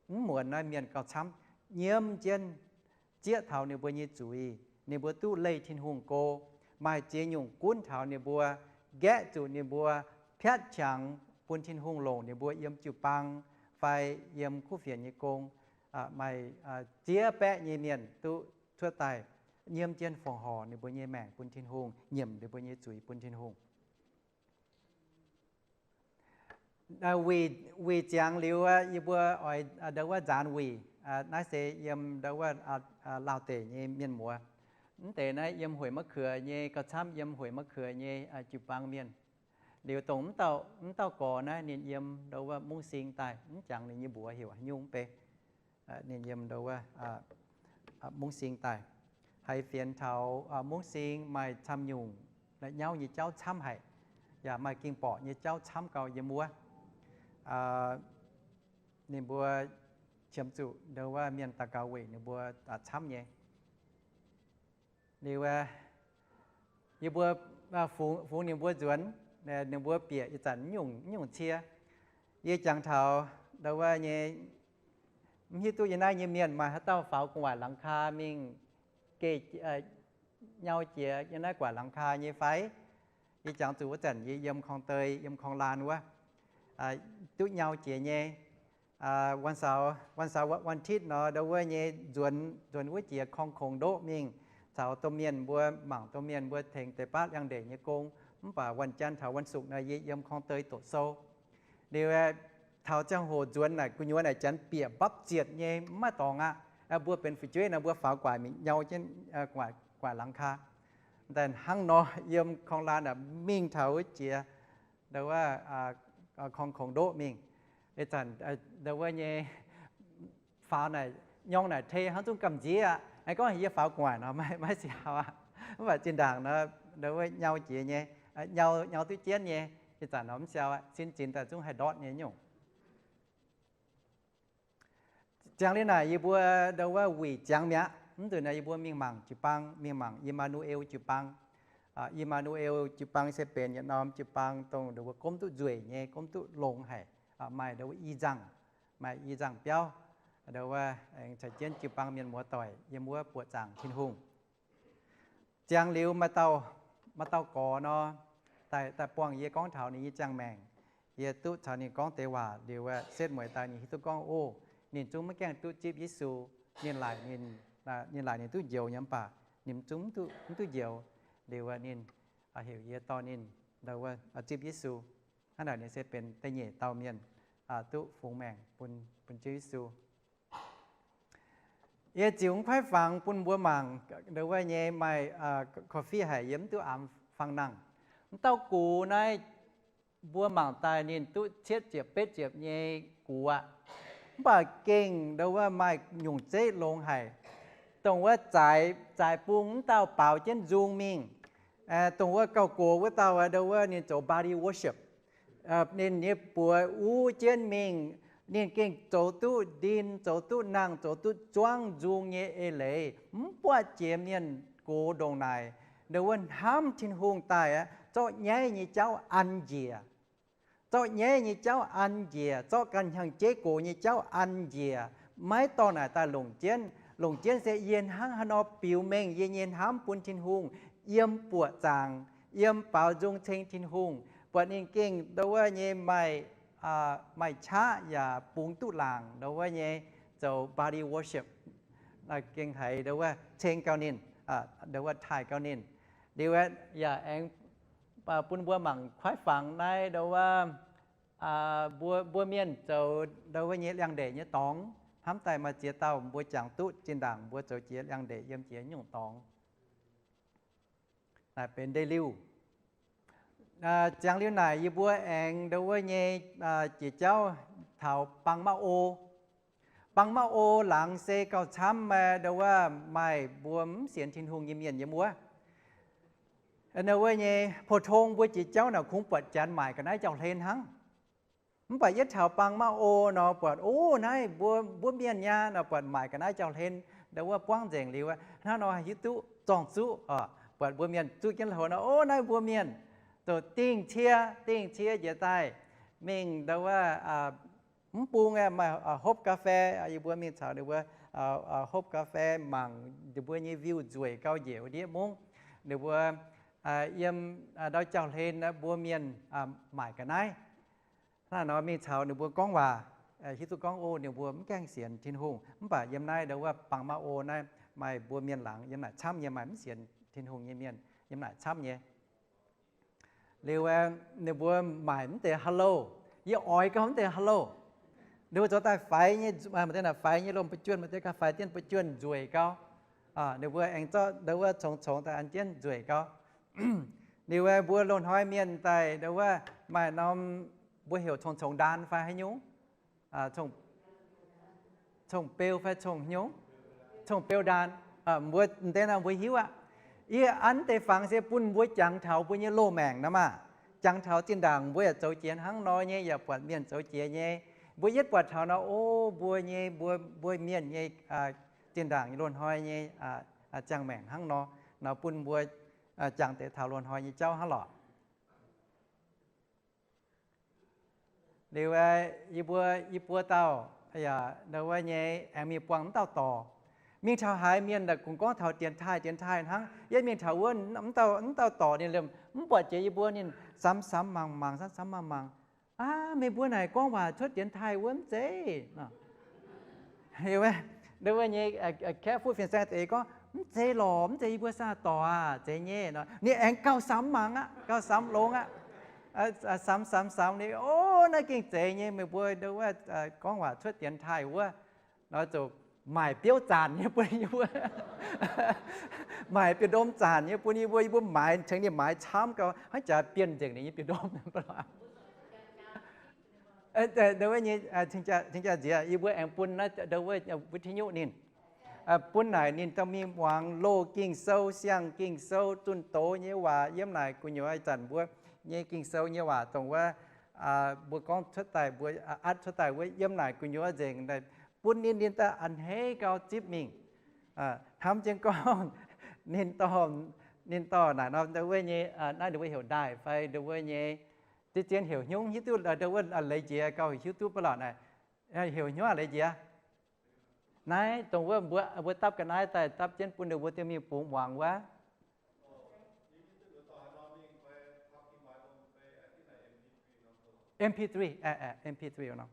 Mv muonz naaiv mienh gauh camv, nyiemv jienv zieqv taux ninh mbuo nyei zuiz, ninh mbuo duqv leih Tin-Hungh go. Maaih ziex nyungc gunv taux ninh mbuo, nqaeqv zuqc ninh mbuo, piatv qangx bun Tin-Hungh longc ninh mbuo yiem jiu-baang fai yiem kuv fienx nyei gong. Maaih ziex baeqv nyei mienh duqv cuotv daaih nyiemv jienv fongc horc ninh mbuo nyei maengc bun Tin-Hungh, nyiemc ninh mbuo nyei zuiz bun Tin-Hungh. Wuic ziangx liuz, yie mbuo oix ndau wuov nzaanx wuic. Naaiv se yiem ndau wuov Laauh deic nyei mienh muoz. Mv deix naaiv yiem Hueic Ma'kuox nyei, gauh camv yiem Hueic Ma'kuox nyei jiu-baang mienh. Liuz dongh mv dauh gorx naaiv ninh yiem ndau wuov Mungv Sing daaih, mv jangx ninh nyei mbuox heuc haaix nyungc mv bei. Ninh yiem ndau wuov Mungv Sing daaih. Haiz fienx taux Mungv Sing maaih camv nyungc nyauv nyei jauv camv haic, yaac maaih ging borqc nyei jauv camv gau yiem wuov. Ninh mbuo qiemx zuqc ndau wuov mienh daux gaux weic ninh mbuo camv nyei. Liuz, yie mbuo fungx ninh mbuo nzuonx, ninh mbuo bieqc ih zanc nyungc cie. Yie jangx taux ndau wuov nyei, mv hiuv duqv yie naaiv nyei mienh maaih haaix dauh faaux gu'nguaaic หลังคา mingh geh nyau jiex yie naaiv gu'nguaaic หลังคา nyei fai? Yie jangx zuqc wuov zanc yie yiem คลองเตย, yiem คลองลาน wuov, duqv nyau jiex nyei. วันเสาร์, วันเสาร์, วันอาทิตย์ nor ndau wuov nyei nzuonx, nzuonx wuov jiex คลองโขงโดะ mingh caux domh mienh mbuo, mangc domh mienh mbuo tengx deix baav liangx-ndeic nyei gong. Mv baac วันจันทร์ taux วันศุกร์ nor yie yiem คลองเตย doqc sou. Liuz, taux ziangh hoc nzuonx naaic gu'nyuoz naaic janx bieqc mbapv zietc nyei, mv maaih dorngx aqv. Mbuo benx fu'jueiv nor mbuo faaux gu'nguaaic mingh nyau jienv gu'nguaaic หลังคา. Daaih hnangv nor yiem คลองลาน aeqv, mingh taux wuov jiex ndau wuov คลองโขงโดะ mingh. Ih zanc ndau wuov nyei faaux naaic, nyorng naaic tei hnangv zungv gamh nziev aqv. Aengx gorngv yie faaux gu'nguaaic nor maiv siaaux aqv. Mv baac zinh ndaangc nor ndau wuov nyau jiex nyei, nyau, nyau duqv jienv nyei. Ih zanc nor mv siaaux aqv, sin zinx daaih zungv haih ndortv nyei nyungc. Ziangx liuz naaic yie mbuo ndau wuov wuic ziangx mi'aqv. Mv nzunc naaic yie mbuo mingh mangc jiu-baang, mingh mangc I^maa^nu^el jiu-baang. I^maa^nu^el jiu-baang se benx yietc norm jiu-baang dongh ndau wuov gomv duqv nzueic nyei, gomv duqv longx haic. Maaih ndau wuov i nzangh, maaih i nzangh biauv. Ndau wuov aengx caux jienv jiu-baang mienh muoz-doic yiem wuov buoqc zaangc Tin-Hungh. Ziangx liuz maaih dauh, maaih dauh gorx nor, daaih, daaih buangh yie gorngv taux ninh nyei ziangh maengc. Yie duqv caux ninh gorngv deix waac liuz, setv mueiz daaih ninh hiuv duqv gorngv, o, ninh zungv maiv gaengh duqv zipv Yesu. Ninh laaic ninh, ninh laaic ninh duqv njoux nyei mv baac ninh zungv mv duqv njoux. Liuz ninh heuc yie dorh ninh ndau wuov zipv Yesu. Hnangv naaic ninh se benx da'nyeic dauh mienh duqv fungx maengc bun, bun Ziouv Yesu. Yie ziux mv kuaaiv fangx bun mbuo mangc, ndau wuov nyei maaih korv-fiqv haic, yie mv duqv amx fangx nangh. Mv dauh gux naaiv, mbuo mangc daaih ninh duqv cietv ziepc betv ziepc nyei gux aqv. Mv baac gengh ndau wuov maaih nyungc zeiv longx haic. Dongh wuov zaaix, zaaix bung mv dauh baaux jienv nzung mingh. Dongh wuov gauh gox wuov dauh, ndau wuov ninh zoux body worship. Ninh nyei buoz uv jienv mingh, ninh gengh zoux duqv ndin, zoux duqv nangh, zoux duqv zuangv nzung nyei eix leiz, mv buatc jiex mienh gox ndongc naaic. Ndau wuov hnamv Tin-Hungh daaih aqv, zorqv nyaiv nyei jauv an njiec. Zorqv nyaiv nyei jauv an njiec, zorqv ganh hnyangx-jeiv gox nyei jauv an njiec, maiv dorh naaic daaih longc jienv. Longc jienv se yie hnangv haaix nor biux mengh yie nyei hnamv bun Tin-Hungh, yiem buoqc zaangc, yiem baaux nzung ceng Tin-Hungh, buatc ninh gengh ndau wuov nyei maaih maaih qaqv yaac bungx duqv laangc ndo wuov nyei zoux body worship. Gengh haiz ndo wuov ceng gau ninh, ndo wuov taaih gau ninh. Liuz yaac aengx bun mbuo mangc kuaaiv fangx naaiv ndo wuov mbuo, mbuo mienh zoux ndo wuov nyei liangx-ndeic nyei dorngx, hnamv daaih maaih ziex dauh mbuo jangx duqv zinh ndaangc mbuo zoux jiex liangx-ndeic yiem jiex nyungc dorngx. Naaic benx ndeic-liuh. Ziangx liuz naaic yie mbuo aengx ndo wuov nyei jiex jauv taux Bang Mauv O. Bang Mauv O laangz se gauh camv, ndo wuov maaih mbuo mv sienx Tin-Hungh nyei mienh yiem wuov. Ndo wuov nyei pou-tong mbuo jiex jauv naaic kungx buatc janx maaic ga'naaiv jauv-hlen hnangv. Mv baac yietv taux Bang Mauv O nor buatc, o, naaiv mbuo, mbuo mienh nyei nor buatc maaic ga'naaiv jauv-hlen, ndo wuov buangv nzengc liuz, hnangv nor hiuv duqv zorng-zuqv, buatc mbuo mienh zuqv jienv hlo nor, o, naaiv mbuo mienh. Zoux dingh cie, dingh cie njiec daaih mingh ndo wuov mv bung maaih hopv ga'fei, yie mbuo mingh caux ninh mbuo hopv ga'fei mangc ninh mbuo nyei view nzueic gau njiec ndiev mungv. Ninh mbuo yiem ndau jauv-hlen mbuo mienh maaic ga'naaiv. Hnangv nor mingh caux ninh mbuo gorngv waac, hiuv duqv gorngv, o, ninh mbuo mv gaengh sienx Tin-Hungh, mv baac yiem naaiv ndo wuov Bang Mauv O naaiv maaih mbuo mienh laangz yiem naaic camv nyei, maaih mv sienx Tin-Hungh nyei mienh yiem naaic camv nyei. Liuz ninh mbuo maaic mv deix hello, yie oix gau mv deix hello. Ninh mbuo zoux daaih faix nyei, maaih deix naaic faix nyei lomh ba'juonh, maaih deix ga'faix dien ba'juonh nzueic gau. Ninh mbuo aengx zorqv ndo wuov congx-congx daaih an jienv nzueic gau. Liuz mbuo loz-hnoi mienh daaih ndo wuov maaih norm, mbuo heuc congx-congx ndaan fai haaix nyungc? Congx-beu fai congx-nyungc? Congx-beu ndaan. Mbuo deix nor mbuo hiuv aqv. Yie an deix fangx se bun mbuo jangx taux mbuo nyei loz-maengc nor maah. Jangx taux zinh ndaangc mbuo yaac zoux jiex hnangv nor nyei, yaac buatc mienh zoux jiex nyei. Mbuo yietv buatc taux nor, o, mbuo nyei, mbuo, mbuo mienh nyei zinh ndaangc loz-hnoi nyei ziangh maengc hnangv nor, nor bun mbuo jangx deix taux loz-hnoi nyei jauv hnangv lorqc. Liuz yie mbuo, yie mbuo dauh yaac ndo wuov nyei aengx mingh buangh mv dauh dorc. Mingh taux haaix mienh daaih kungx gorngv taux dienx taaih, dienx taaih hnangv. Yie mingh taux wuov mv dauh, mv dauh dorc ninh liemh mv buatc jiex yie mbuo, ninh samx samx mangc mangc, samx samx mangc mangc. Aav, meih mbuo naaic gorngv waac cuotv dienx taaih wuov mv zeiz? Ndo wuov nyei Carrefour fin-saeng deix gorngv, mv zeiz lorqc, mv zeiz, yie mbuo saah dorc aac, zeiz nyei nor. Ninh aengx gauh samx mangc aqv, gauh samx longx aqv. Samx samx samx ninh, o, naaiv gengh zeiz nyei, meih mbuo ndo wuov gorngv waac cuotv dienx taaih wuov nor, zuqc maaic biouv zanc nyei bun yie mbuo, maaic bieqc ndom zanc nyei bun yie mbuo, yie mbuo maaiz tengx ninh maaiz camv gau, hnangv jaax bienh nzengc ninh nyei bieqc ndom. Ndo wuov nyei, cing jaa nziex yie mbuo aengx bun naaiv ndo wuov wuov tin nyuqv ninh, bun naaic ninh dorh mingh muangx loz Ging-Sou, siang Ging-Sou, zunh doz nyei waac yiem naaic gu'nyuoz. Ih zanc mbuo nyei Ging-Sou nyei waac dongh wuov mbuo gorngv cuotv daaih, mbuo atv cuotv daaih wuov yiem naaic gu'nyuoz nzengc, bun ninh, ninh daaih a'hneiv gau zipv mingh. Hnamv jienv gorngv ninh dorh, ninh dorh naaic nor ndo wuov nyei, naaiv ndo wuov heuc ndaaih fai ndo wuov nyei, zien zien heuc hnyungv, hiuv duqv ndo wuov leiz njiec gauh hiuv duqv ba'laqc naaic, heuc hnyungv leiz njiec. Naaiv dongh wuov mbuo, mbuo dapv ga'naaiv daaih dapv jienv bun ninh mbuo dorh mingh bungx muangx wuov. M P three, M P three nor.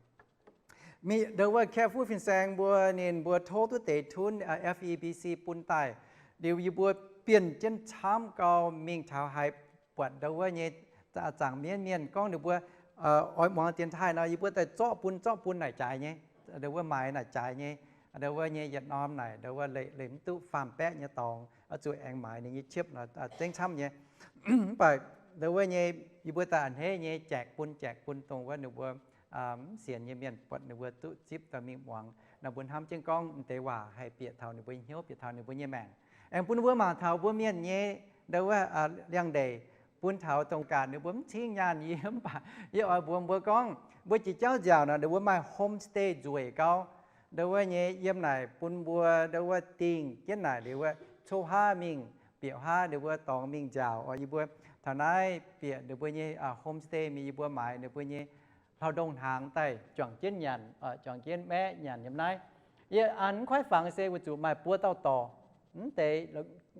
Mingh ndo wuov Carrefour fin-saeng mbuo ninh mbuo tov duqv deix tunv F E B C bun daaih. Liuz yie mbuo bienh jienv camv gau mingh taux haaix buatc ndo wuov nyei zaangc mienv mienh gorngv ninh mbuo oix muangx dienx taaih nor, yie mbuo daaih zorqv bun, zorqv bun naaic jaaix nyei. Ndo wuov maaiz naaic jaaix nyei. Ndo wuov nyei yietc norm naaic ndo wuov leih, leih mv duqv faam-baeqv nyei dorngx, oix zuqc aengx maaiz ninh nyei chips nor, zengv camv nyei. Mv baac ndo wuov nyei yie mbuo daaih a'hneiv nyei jaeqc bun, jaeqc bun dongh wuov ninh mbuo mv sienx nyei mienh, buatc ninh mbuo duqv zipv daaih mingh muangx. Nor mbuo hnamv jienv gorngv m'deix waac haih bieqc taux ninh mbuo nyei hnyouv, bieqc taux ninh mbuo nyei maengc. Aengx bun mbuo mangc taux mbuo mienh nyei ndo wuov liangx-ndeic, bun taux dongh gaanc ninh mbuo mv cingv nyaanh yie, mv baac yie oix mbuox mbuo gorngv mbuo jiex jauv nziaauc nor, ninh mbuo maaih homestay nzueic gau. Ndo wuov nyei yiem naaic bun mbuo ndo wuov dingh jienv naaic liuz wuov, cou haav mingh, bieqc haav ninh mbuo dorngx mingh nziaauc. Yie mbuo taux naaiv bieqc ninh mbuo nyei homestay mingh, yie mbuo maaiz ninh mbuo nyei hlauv-ndongh hnaangx daaih juangc jienv nyanc, juangc jienv maeqv nyanc yiem naaiv. Yie an mv kuaaiv fangx se weic zuqc maaih buo dauh dorc, mv deix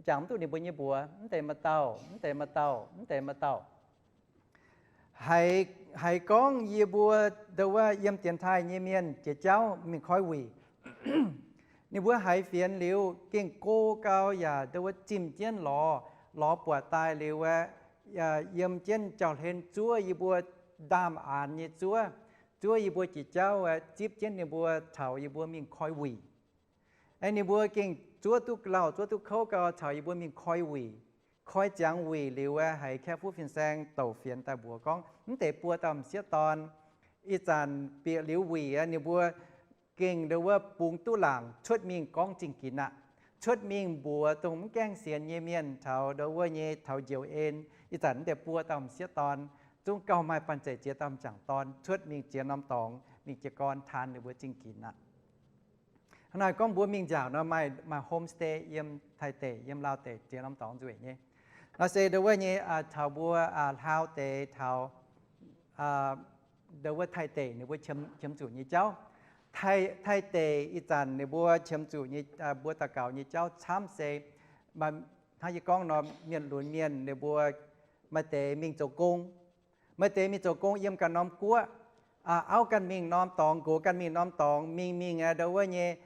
jangx mv duqv ninh mbuo nyei mbuox, mv deix maaih dauh, mv deix maaih dauh, mv deix maaih dauh. Haiz, haiz gorngv yie mbuo ndo wuov yiem dienx taaih nyei mienh jiex jauv mingh koi wuic. Ninh mbuo haiz fienx liuz gengh go gau yaac ndo wuov zimh jienv lorz, lorz buatc daaih liuz aeqv, yiem jienv jauv-hlen zuov yie mbuo ndaamv-aanx nyei zuov, zuov yie mbuo jiex jauv aeqv, zipv jienv ninh mbuo caux yie mbuo mingh koi wuic. Aeqv, ninh mbuo gengh zuov duqv lauh, zuov duqv kouv gau caux yie mbuo mingh koi wuic. Koi ziangx wuic liuz aeqv, haiz Kaeqv-Fuqv fin-saeng douc fienx daaih mbuox gorngv, mv deix buo dauh m'sieqv dorn ih zanc bieqc liuz wuic aeqv, ninh mbuo gengh ndo wuov bungx duqv laangc cuotv mingh gorngv zingh ginx aqv. Cuotv mingh mbuox dongh mv gaengh sienx nyei mienh taux ndo wuov nyei taux njoux en. Ih zanc mv deix buo dauh m'sieqv dorn zungv gauh maaih banh zeic ziex dauh m'jangc dorn cuotv mingh ziex norm dorngx mingh jiez gorn taan ninh mbuo zingh ginx aqv. Hnangv naaic gorngv mbuo mingh nziaauc nor maaih, maaih homestay yiem Taiv deic, yiem Laauv deic ziex norm dorngx nzueic nyei. Nor se ndo wuov nyei taux mbuo Laauv deic taux ndo wuov Taiv deic ninh mbuo qiemx zuqc nyei jauv. Taiv deic ih zanc ninh mbuo qiemx zuqc nyei, mbuo daux gaux nyei jauv camv se hnangv yie gorngv nor, mienh lunx mienh ninh mbuo maaih deix mingh zoux gong, maaih deix mingh zoux gong yiem ganh norm guoqv, auv ganh mingh norm dorngx, nqox ganh mingh norm dorngx, mingh mingh aqv ndo wuov nyei.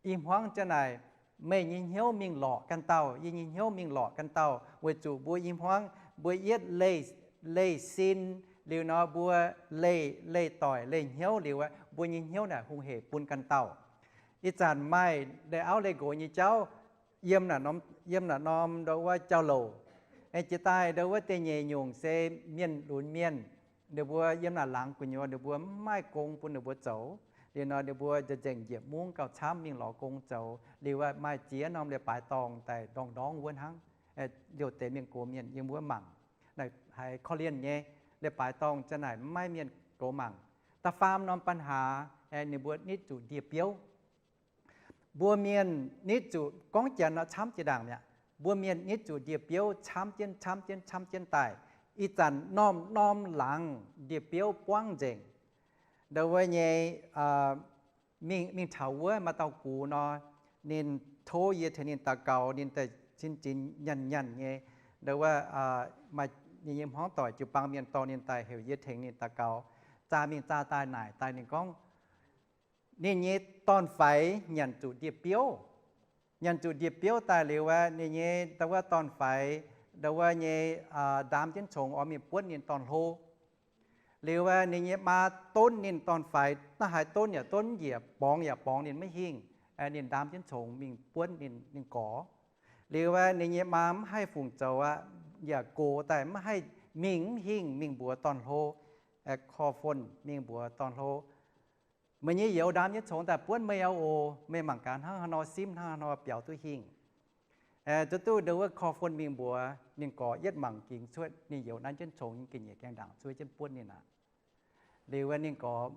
I hmuangv ziang naaic, meih nyei hnyouv mingh lorqc ganh dauh, yie nyei hnyouv mingh lorqc ganh dauh, weic zuqc mbuo i hmuangv mbuo yietv leih, leih sin liuz nor mbuo leih, leih doic leih hnyouv liuz aeqv, mbuo nyei hnyouv naaic hungh hec bun ganh dauh. Ih zanc maaih leih auv leih nqox nyei jauv yiem, yiem naaic norm ndo wuov jauv-louc. Aengx jiex daaih ndo wuov da'nyeic nyungc se mienh lunx mienh, ninh mbuo yiem naaic laangz gu'nyuoz ninh mbuo mv maaih gong bun ninh mbuo zoux. Liuz nor ninh mbuo nzengc njiec mungv gauh camv mingh lorz gong zoux. Liuz maaih ziex norm leiz-baaix dorngh daaih ndorngx-ndorngv wuov hnangv. Liouh deix mienh gox mienh yiem wuov mangc, haiz korv-lienh nyei. Leiz-baaix dorngh ziang naaic mv maaih mienh goux mangc. Da'faam norm ปัญหา ninh mbuo nitv zuqc ndie-biouv. Mbuo mienh nitv zuqc gorngv Janx nor camv jiex ndaangc mi'aqv. Mbuo mienh nitv zuqc ndie-biouv camv jienv, camv jienv, camv jienv daaih. Ih zanc norm-norm laangz ndie-biouv buangv nzengc. Ndo wuov nyei mingh, mingh taux wuov maaih dauh gux nor, ninh tov yie tengx ninh daux gaux, ninh daaih sin zinx nyanc nyanc nyei. Ndo wuov maaih ninh nyei hmuangv doic jiu-baang mienh dorh ninh daaih heuc yie tengx ninh daux gaux. Zaah mingh zaah daaih naaic daaih ninh gorngv, ninh nyei dorn-faix nyanc zuqc ndie-biouv. Nyanc zuqc ndie-biouv daaih liuz aeqv, ninh nyei ndo wuov dorn-faix ndo wuov nyei ndaam jienv congx oix mingh buonv ninh dorn-hlo. Liuz aeqv, ninh nyei maa donv ninh dorn-faix, naaiv haaix donv yaac donv njiec, borngz yaac borngz ninh maiv hingh. Ninh ndaam jienv congx mingh buonv ninh, ninh gorx. Liuz aeqv, ninh nyei maa mv haih fungc zoux aqv, yaac gox daaih mv haih mingh mv hingh, mingh mbuox dorn-hlo, korv-fon mingh mbuox dorn-hlo, meih nyei youz ndaam jienv congx daaih buonv meih aqv oc. Meih mangc gaax hnangv haaix nor simv, hnangv haaix nor biaux duqv hingh. Zuov duqv ndo wuov korv-fon mingh mbuox ninh gorx, yietv mangc gingx cuotv ninh youz ndaam jienv congx ga'nyiec gaengh ndaangc zuov jienv buonv ninh aqv. Liuz ninh gorx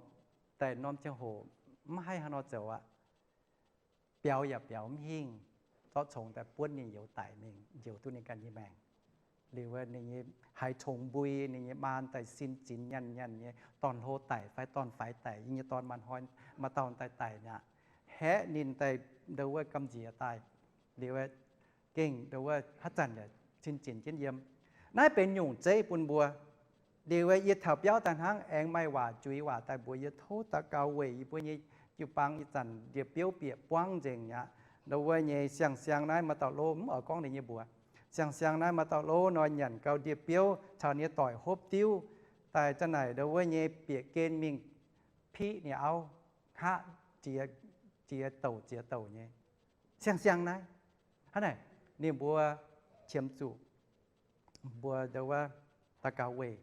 daaih norm ziangh hoc mv haih hnangv haaix nor zoux aqv. Biaux yaac biaux mv hingh, zorqv congx daaih buonv ninh youz daic mingh, njoux duqv ninh ganh nyei maengc. Liuz ninh nyei haiz congx mbui, ninh nyei maa daaih sin zinx nyanc nyanc nyei, dorn-hlo daic fai dorn-faix daic, yie nyei dorn maaih hnoi maaih dauh daaih daic mi'aqv. Haeqv ninh daaih ndo wuov gamh nziex daaih. Liuz gengh ndo wuov haaix zanc yaac sin zinx jienv yiem. Naaiv benx nyungc zeiv bun mbuo. Liuz yie taux biauv daaih hnangv aengx maaih waac juix waac daaih mbuox yie, tov daux gaux weic yie mbuo nyei jiu-baang ih zanc ndie-biouv bieqc buangv nzengc aqv. Ndo wuov nyei siang-siang naaiv maaih dauh lov, mv oix gorngv ninh nyei mbuox. Siang-siang naaiv maaih dauh lov nor nyanc gau ndie-biouv caux ninh nyei doic hopv diuv daaih za'naaic ndo wuov nyei bieqc gen mingh piqv ninh auv, hngaqv ziex, ziex douc ziex douc nyei. Siang-siang naaiv, hnangv naaic ninh mbuo qiemx zuqc mbuo ndo wuov daux gaux weic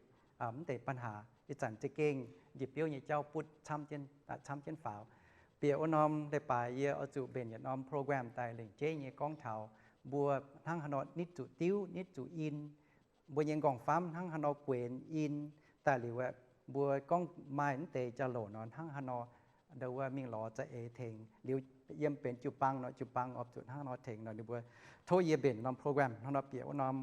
mv deix ปัญหา. Ih zanc za'gengh ndie-biouv nyei jauv butv camv jienv faaux. Bieqc wuov norm leiz-baaix yie oix zuqc mbenc yietc norm program daaih lengc jeiv nyei gorngv taux mbuo hnangv haaix nor nitv zuqc diuv, nitv zuqc in, mbuo nyei nqorngv-famv hnangv haaix nor guenx in daaih liuz aeqv, mbuo gorngv maaih mv deix jauv-louc nor hnangv haaix nor ndo wuov mingh lorz za'eix tengx. Liuz yiem benx jiu-baang nor, jiu-baang oix zuqc hnangv haaix nor tengx nor, ninh mbuo tov yie mbenc norm program hnangv nor, bieqc wuov norm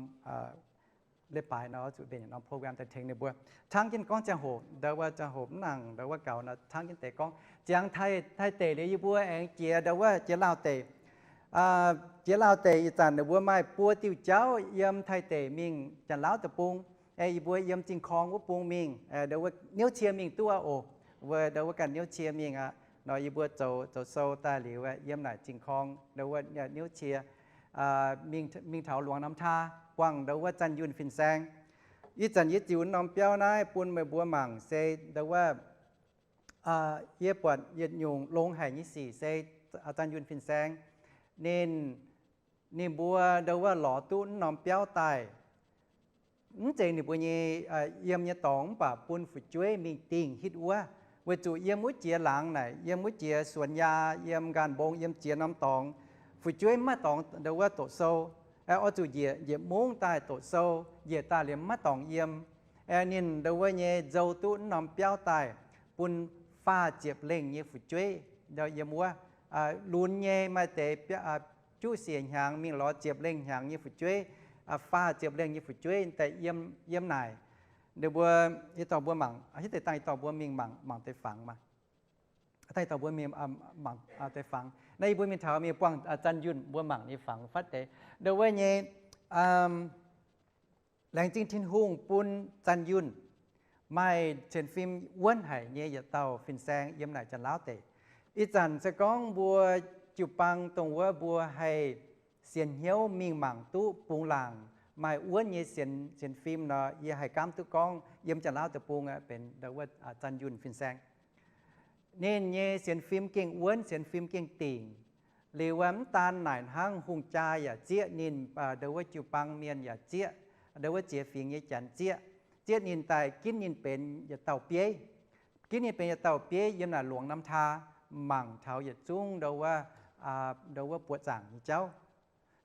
leiz-baaix nor oix zuqc mbenc norm program daaih tengx ninh mbuo. Cangv jienv gorngv ziangh hoc, ndo wuov ziangh hoc mv nangc ndo wuov gaux nor, cangv jienv deix gorngv ziangx Taiv deic liuz yie mbuo aengx jiex ndo wuov jiex Laauv deic. Jiex Laauv deic ih zanc ninh mbuo maaih buo diuh jauv yiem Taiv deic mingh Janx-Laauv deic-bung. Yie mbuo yiem Zingh Korng wuov bung mingh, ndo wuov niouv cie mingh duqv aqv oc. Wuov ndo wuov ganh niouv cie mingh aqv. Nor yie mbuo zoux zoux sou daaih liuz, yiem naaic Zingh Korng ndo wuov niouv cie mingh taux Luangh Norm Taa, buangh ndo wuov Zanh Yunh fin-saeng. Ih zanc yie ziux norm biauv naaiv bun meih mbuo mangc se ndo wuov yie buatc yietc nyungc longx haic nyei sic se Zanh Yunh fin-saeng ninh, ninh mbuo ndo wuov lorz duqv norm biauv daaih. Mv zeiz ninh mbuo nyei yiem nyei dorngx mv baac bun fu'jueiv mingh dingh hitv wuov. Weic zuqc yiem wuov jiex laangz naaic, yiem wuov jiex suonx yaa, yiem nqaanh mbong, yiem jiex norm dorngx, fu'jueiv mv maaih dorngx ndo wuov doqc sou. Oix zuqc njiec, njiec mungv daaih doqc sou, njiec daaih liemh mv maaih dorngx yiem. Ninh ndo wuov nyei nzou duqv norm biauv daaih bun faah ziepc lengh nyei fu'jueiv yiem wuov. Lunx nyei maaih deix juqv siec hnyangx mingh lorz ziepc lengh hnyangx nyei fu'jueiv, faah ziepc lengh nyei fu'jueiv daaih yiem, yiem naaic. Ninh mbuo, yie dorh mbuo mangc, hitv deix dangh yie dorh mbuo mingh mangc, mangc deix fangx maah. Dangh yie dorh mbuo mingh mangc deix fangx. Naaiv yie mbuo mingh taux mingh buangh Zanh Yunh mbuo mangc nyei fangx fatv deix. Ndo wuov nyei laengz zingh Tin-Hungh bun Zanh Yunh maaih sienx fim wuonv haic nyei yietc dauh fin-saeng yiem naaic Janx-Laauv deic. Ih zanc se gorngv mbuo jiu-baang dongh wuov mbuo haih sienx hnyouv mingh mangc duqv bungx laangc maaih wuonv nyei sienx, sienx fim nor, yie haih gaamv duqv gorngv yiem Janx-Laauv deic-bung benx ndo wuov Zanh Yunh fin-saeng. Ninh nyei sienx fim gengh wuonv, sienx fim gengh dingc. Liuz wuov mv daan naaic hnangv, hungh jaa yaac zieqv ninh, ndo wuov jiu-baang mienh yaac zieqv, ndo wuov ziex fingx nyei Janx zieqv, zieqv ninh daaih ginv ninh benx yietc dauh bieiv. Ginv ninh benx yietc dauh bieiv yiem naaic Luangh Norm Taa mangc taux yietc zungv ndo wuov, ndo wuov buoqc zaangc nyei jauv.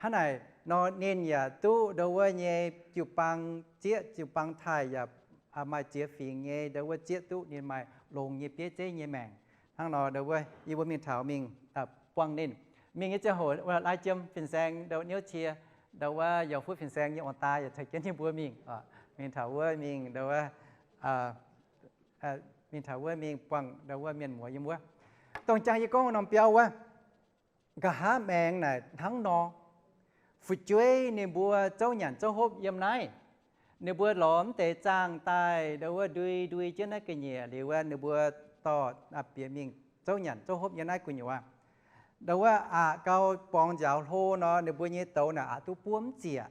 Hnangv naaic nor ninh yaac duqv ndo wuov nyei jiu-baang zieqv, jiu-baang taaih yaac maaih ziex fingx nyei ndo wuov zieqv duqv ninh maaih longx nyei bieiv zeiv nyei maengc. Hnangv nor ndo wuov yie mbuo mingh taux mingh buangh ninh. Mingh nyei ziangh hoc lai jiem fin-saeng ndo niouv cie, ndo wuov Yauh Fuqv fin-saeng nyei ong-daa yaac caux jienv yie mbuo mingh. Mingh taux wuov mingh ndo wuov, mingh taux wuov mingh buangh ndo wuov mienh muoz yiem wuov. Dongh jangx yie gorngv norm biauv wuov, nqa'haav maengx naaic hnangv nor. Fu'jueiv ninh mbuo zouv nyanc zouv hopv yiem naaiv. Ninh mbuo lorz mv deix zaangh daaih ndo wuov ndui ndui jienv naaiv ga'nyiec liuz wuov, ninh mbuo dorh bieqc mingh zouv nyanc zouv hopv yiem naaiv gu'nyuoz. Ndo wuov aqc gau borngz nziaaux hlo nor, ninh mbuo nyei douz naaic aqc duqv buov mv ziec.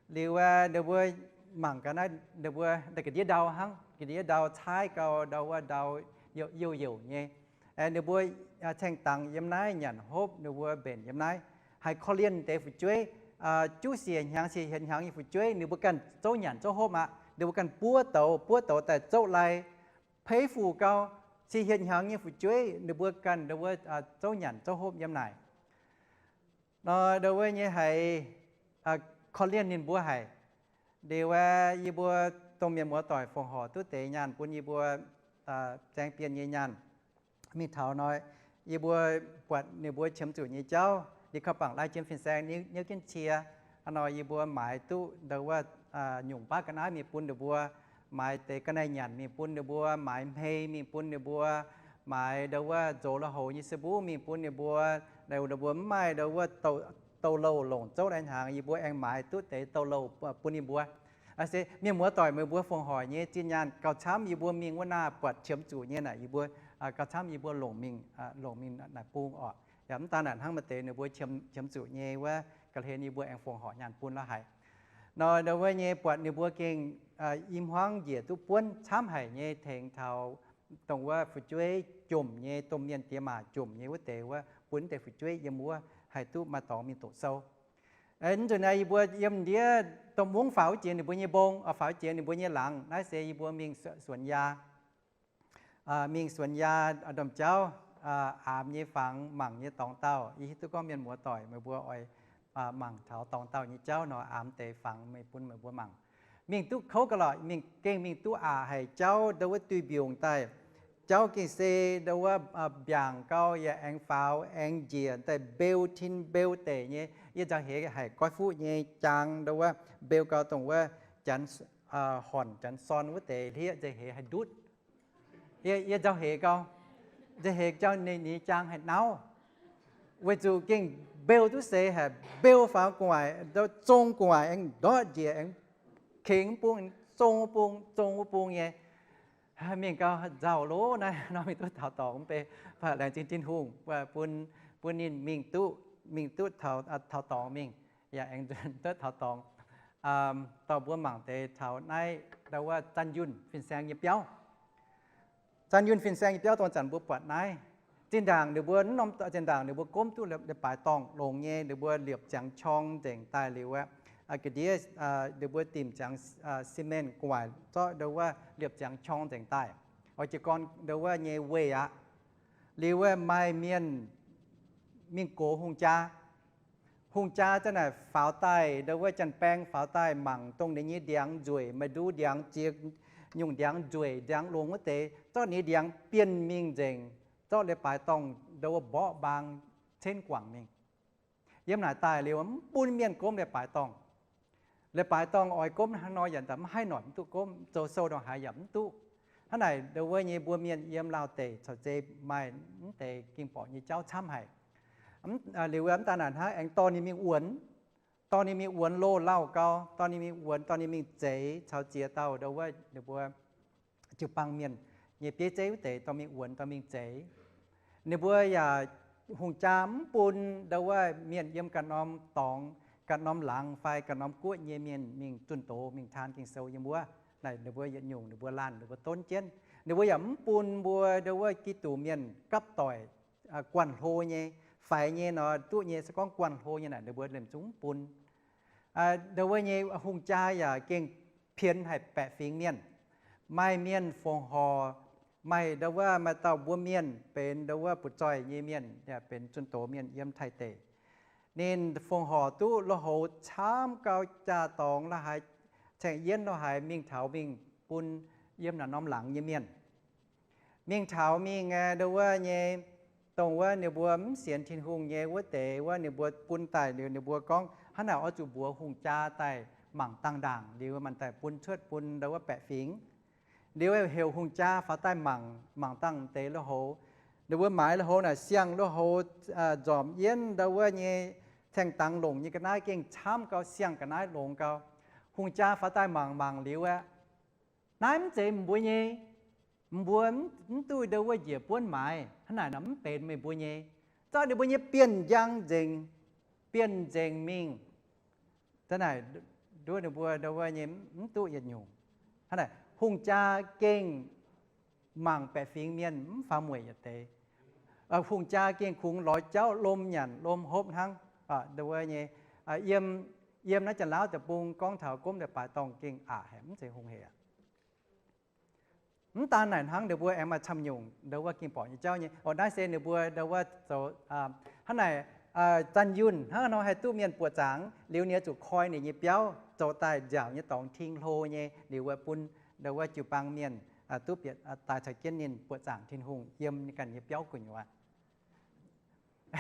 Liuz wuov ninh mbuo mangc gaax naaiv, ninh mbuo daaih ga'ndiev ndau hnangv, ga'ndiev ndau caaiv gau ndo wuov ndau youh youh nyei. Ninh mbuo caeng dangx yiem naaiv nyanc hopv, ninh mbuo mbenc yiem naaiv. Haiz korv-lienh deix fu'jueiv, juqv siec hnyangx, siec hietc hnyangx nyei fu'jueiv ninh mbuo ganh zouv nyanc zouv hopv aqv. Ninh mbuo ganh buov douz, buov douz daaih zouv lai, peix fuc gau. Siec hietc hnyangx nyei fu'jueiv ninh mbuo ganh ndo wuov zouv nyanc zouv hopv yiem naaic. Nor ndo wuov nyei haiz korv-lienh ninh mbuo haic. Liuz wuov yie mbuo dongh mienh muoz-doic fongc horc duqv deix nyaanh bun yie mbuo zaeng bienh nyei nyaanh. Mingh taux nor, yie mbuo buatc ninh mbuo qiemx zuqc nyei jauv, liuz kaux bangc lai jiem fin-saeng niouv jienv cie. Hnangv nor yie mbuo maaiz duqv ndo wuov nyungc baav ga'naaiv mingh bun ninh mbuo, maaiz deix ga'naaiv nyanc mingh bun ninh mbuo, maaiz hmei mingh bun ninh mbuo, maaiz ndo wuov nzox lui-houx nyei si mbuv mingh bun ninh mbuo. Ninh mbuo mv maaih ndo wuov douz-louh longc zouv lai hnaangx, yie mbuo aengx maaiz duqv deix douz-louh bun ninh mbuo. Se mienh muoz-doic meih mbuo fongc horc nyei zinh nyaanh gauh camv. Yie mbuo mingh wuov naaiv buatc qiemx zuqc nyei naaic, yie mbuo gauh camv yie mbuo longc mingh, longc mingh naaic bung orqc. Yaac mv daan naaic hnangv, maaih deix ninh mbuo qiemx zuqc nyei wuov ga'hlen yie mbuo aengx fongc horc nyaanh bun la'haic. Nor ndo wuov nyei buatc ninh mbuo gengh i hmuangv njiec duqv buonv camv haic nyei, tengx taux dongh wuov fu'jueiv jomc nyei, domh mienh diex maac jomc nyei wuov deix wuov, bun deix fu'jueiv yiem wuov haih duqv maaih dorngx mingh doqc sou. Nzunc naaiv yie mbuo yiem ndiev domh mungv faaux wuov jiex ninh mbuo nyei mbong, faaux wuov jiex ninh mbuo nyei laangz. Naaiv se yie mbuo mingh suonx yaa, mingh suonx yaa domh jauv, aamx nyei fangx, mangc nyei dorngx dauh. Yie hiuv duqv gorngv mienh muoz-doic meih mbuo oix mangc taux dorngx dauh nyei jauv nor, aamx deix fangx meih bun meih mbuo mangc. Mingh duqv kouv ga'lorqc, mingh gengh mingh duqv aqc haic jauv ndo wuov duih mbiungc daaih. Jauv gengh se ndo wuov mbiaangc gau yaac aengx faaux aengx njiec daaih mbeu tin mbeu deic nyei. Yie nzauh heix haic goiv fuqv nyei jaang ndo wuov mbeu gau dongh wuov janx, hornc janx sorn wuov deix hlieqv nzauh heix haih ndutv. Yie nzauh heix gau, nzauh heix jauv ninh nyei jaang haih nauv. Weic zuqc gengh mbeu duqv seix haic, mbeu faaux gu'nguaaic, zong gu'nguaaic aengx ndortv njiec aengx kengx bung zong wuov bung, zong wuov bung nyei. Mingh gau nzauh loh naaiv nor mingh duqv taux dorngx mv bei, laengz zingh Tin-Hungh bun, bun ninh mingh duqv, mingh duqv taux dorngx mingh, yaac aengx nzuonx duqv taux dorngx. Dorh mbuo mangc deix taux naaiv ndau wuov Zanh Yunh fin-saeng nyei biauv. Zanh Yunh fin-saeng nyei biauv dongh zanc mbuo buatc naaiv. Zinh ndaangc ninh mbuo, norm zinh ndaangc ninh mbuo gomv duqv leiz-baaix dorngh longx nyei, ninh mbuo liepc ziangx qorng nzengc daaih liuz aqv, ga'ndiev ninh mbuo dimc ziangx cement gu'nguaaic zorqv ndau wuov liepc ziangx qorng nzengc daaih. Oix jiez gorn ndau wuov nyei weih aqv. Liuz wuov maaih mienh mingh gox hungh jaa. Hungh jaa za'naaic faaux daaih, ndau wuov janx-baeng faaux daaih mangc dongh ninh nyei ndiangx nzueic, maaih nduqc ndiangx jiex, nyungc ndiangx nzueic, ndiangx longx wuov deix, zorqv ninh ndiangx bienh mingh nzengc, zorqv leiz-baaix dorngh ndau wuov mborqv mbaang cenv guangc mingh. Yiem naaic daaih liuz mv bun mienh gomv leiz-baaix dorngh. Leiz-baaix dorngh oix gomv hnangv nor yaac mv haih noic mv duqv gomv, zoux sou ndongc haaix yaac mv duqv. Hnangv naaic ndau wuov nyei mbuo mienh yiem Laauh deic caux zei maaih mv deix ging-borqc nyei jauv camv haic. Liuz mv daaih naaic hnangv aengx dorh ninh mingh wuonx, dorh ninh mingh wuonx loz-lauh gau, dorh ninh mingh wuonx, dorh ninh mingh zeix caux ziex dauh ndau wuov ninh mbuo jiu-baang mienh nyei bieiv zeiv wuov deix dorh mingh wuonx, dorh mingh zeix. Ninh mbuo yaac hungh jaa mv bun ndau wuov mienh yiem ganh norm dorngx, ganh norm laangz fai ganh norm guoqv nyei mienh mingh zunh doz mingh taan Ging-Sou yiem wuov. Naaic ninh mbuo yietc nyungc ninh mbuo laanh ninh mbuo donv jienv. Ninh mbuo yaac mv bun mbuo ndau wuov Giduc mienh gapv doic guanh hlo nyei, faix nyei nor duqv nyei, se gorngv guanh hlo nyei naaic ninh mbuo liemh zungv mv bun. Ndau wuov nyei hungh jaa yaac gengh pienx haic baeqc fingx mienh. Maaih mienh fongc horc, maaih ndau wuov maaih dauh mbuo mienh benx ndau wuov butv-zoih nyei mienh, yaac benx zunh doz mienh yiem Taiv deic. Ninh fongc horc duqv lui-houx camv gau, jaa dorngx la'haaix, caeng-yienv la'haaix mingh taux mingh bun yiem naaic norm laangz nyei mienh. Mingh taux mingh ndau wuov nyei, dongh wuov ninh mbuo mv sienx Tin-Hungh nyei wuov deix wuov ninh mbuo bun daaih liuz ninh mbuo gorngv, hnangv naaic oix zuqc mbuox hungh jaa daaih mangc dangh ndaangc liuz maaih daaih bun cuotv bun ndau wuov baeqc fingx. Liuz heuc hungh jaa faaux daaih mangc, mangc dangh deix lui-houx. Ninh mbuo maaiz lui-houx naaic siang-lui-houx nzormc yienv ndau wuov nyei caeng dangx longc nyei ga'naaiv gengh camv gau, siang ga'naaiv longx gau. Hungh jaa faaux daaih mangc mangc liuz aeqv, naaiv mv zeiz mbuo nyei. Mbuo mv duqv ndau wuov njiec buonv maaiz, hnangv naaic nor mv benx meih mbuo nyei. Zorqv ninh mbuo nyei bienh njang nzengc, bienh nzengc mingh. Za'naaic nduov ninh mbuo ndau wuov nyei mv duqv yietc nyungc. Hnangv naaic hungh jaa gengh mangc baeqc fingx mienh mv faaux mueic yietc deix. Hungh jaa gengh kungx lorz jauv lomh nyanc lomh hopv hnangv. Ndau wuov nyei, yiem, yiem naaiv Janx-Laauv deic-bung gorngv taux gomv leiz-baaix dorngh gengh aqc haic, mv zeiz hungh hec aqv. Mv daan naaic hnangv, ninh mbuo aengx maaih camv nyungc ndau wuov ging-borqc nyei jauv nyei. Orqc, naaiv se ninh mbuo ndau wuov zoux, hnangv naaic, Zanh Yunh hnangv nor haih duqv mienh buoqc zaangc liuz, ninh oix zuqc koi ninh nyei biauv zoux daaih nziaauc nyei dorngx, ting hlo nyei, liuz wuov bun ndau wuov jiu-baang mienh duqv bieqc daaih caux jienv ninh buoqc zaangc Tin-Hungh yiem ninh ganh nyei biauv gu'nyuoz.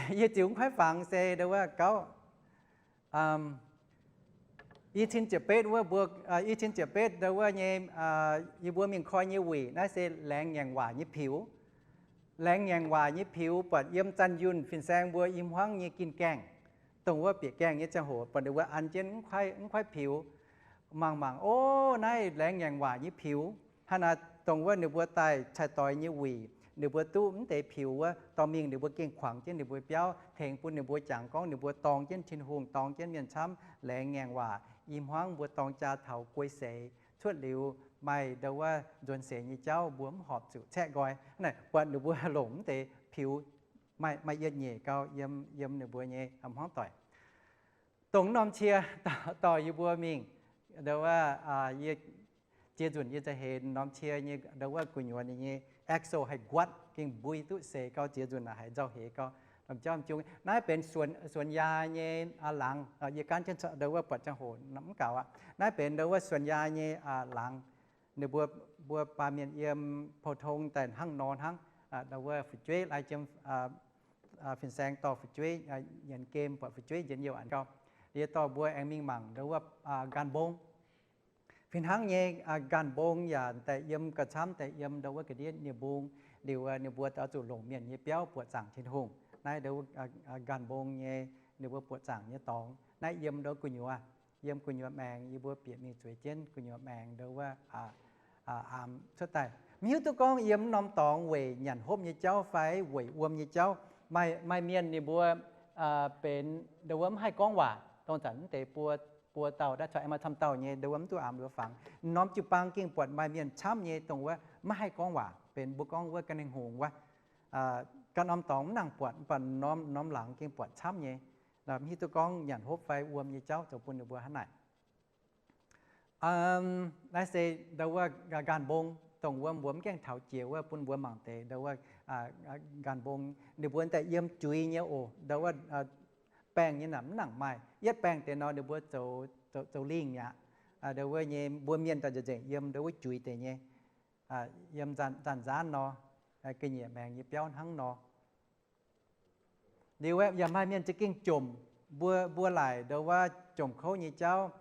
Yie ziux mv kuaaiv fangx se ndau wuov gauv, i cin ziepc betv wuov mbuo, i cin ziepc betv ndau wuov nyei, yie mbuo mingh koi nyei wuic naaiv se laengz ngaengc waac nyei piux. Laengz ngaengc waac nyei piux buatc yiem Zanh Yunh fin-saeng mbuo i hmuangv nyei gin gaengh, dongh wuov bieqc gaengh nyei ziangh hoc buatc ninh mbuo an jienv mv kuaaiv piux. Mangc mangc, o, naaiv laengz ngaengc waac nyei piux. Hnangv naaic dongh wuov ninh mbuo daaih cai-doix nyei wuic, ninh mbuo duqv mv deix piux wuov dorh mingh, ninh mbuo gengh kuangx jienv ninh mbuo biauv tengx bun ninh mbuo jangx gorngv ninh mbuo dorng jienv Tin-Hungh, dorng jienv mienh camv, laengz ngaengc waac. I hmuangv mbuo dorng jaa taux guei seix cuotv liuz maaih ndau wuov nzuonx seix nyei jauv mbuo mv horpc zuqc caeqv nqoi. Hnangv naaic buatc ninh mbuo longc mv deix piux maaih, maaih yietc nyeic gau yiem, yiem ninh mbuo nyei hmuangv doic. Dongh norm cie dorh yie mbuo mingh, ndau wuov, yie ziex nzunc yie za'heix norm cie nyei ndau wuov gu'nyuoz ninh nyei axle haih nquatv, gengh mbui duqv seix gau, ziex nzunc naaic haiz nzauh heix gau. Naaiv benx suonx yaa nyei laangz, yie gaanv jienv ndau wuov buatc ziangh hoc mv gaux aqv. Naaiv benx ndau wuov suonx yaa nyei laangz. Ninh mbuo, mbuo baamh mienh yiem pou-tong daaih hnangv nor hnangv, ndau wuov fu'jueiv lai jiem, fin-saeng dorh fu'jueiv nyienz game, buatc fu'jueiv njiec youh a'nz gau. Yie dorh mbuo aengx mingh mangc ndau wuov nqaanh mbong. Fih hnangv nyei, nqaanh mbong yaac daaih yiem gauh camv, daaih yiem ndau wuov ga'ndiev nie-mbung. Liuz ninh mbuo oix zuqc longc mienh nyei biauv buoqc zaangc Tin-Hungh. Naaiv ndau wuov nqaanh mbong nyei, ninh mbuo buoqc zaangc nyei dorngx naaiv yiem ndau gu'nyuoz. yiem gu'nyuoz maengx, yie mbuo bieqc mingh zueiz jienv gu'nyuoz maengx ndo wuov aamx cuotv daaih. Mv hiuv duqv gorngv yiem mv norm dorngx weic nyanc hopv nyei jauv fai weic wuom nyei jauv, maaih, maaih mienh ninh mbuo benx ndo wuov mv haih gorngv waac, dongh zanc mv deix buo, buo dauh daav caux aengx maaih camv dauh nyei ndo wuov mv duqv aamx luoz fangx. Norm jiu-baang gengh buatc maaih mienh camv nyei dongh wuov maiv haih gorngv waac, benx mbuo gorngv wuov ga'naaiv-hngongx wuov. Ganh norm dorngx mv nangc buatc, mv baac norm, norm laangz gengh buatc camv nyei. Mv hiuv duqv gorngv nyanc hopv fai wuom nyei jauv zoux bun ninh mbuo hnangv naaic. Naaiv se ndo wuov nqa'haav mbong, dongh wuom mbuo mv gaengh taux jiex wuov bun mbuo mangc deix ndo wuov nqa'haav mbong ninh mbuo daaih yiem juiz nyei oc. Ndo wuov baengh nyei naaic mv nangc maaih. Yietv baengh deix nor ninh mbuo zoux, zoux lingh mi'aqv. Ndo wuov nyei mbuo mienh daaih nzengc yiem ndo wuov juiz deix nyei. Yiem nzanc-nzanc nzanv nor, ga'nyiec maengx nyei biauv hnangv nor. Liuz yaac maaih mienh za'gengh jomc, mbuo, mbuo laaic ndo wuov jomc kouv nyei jauv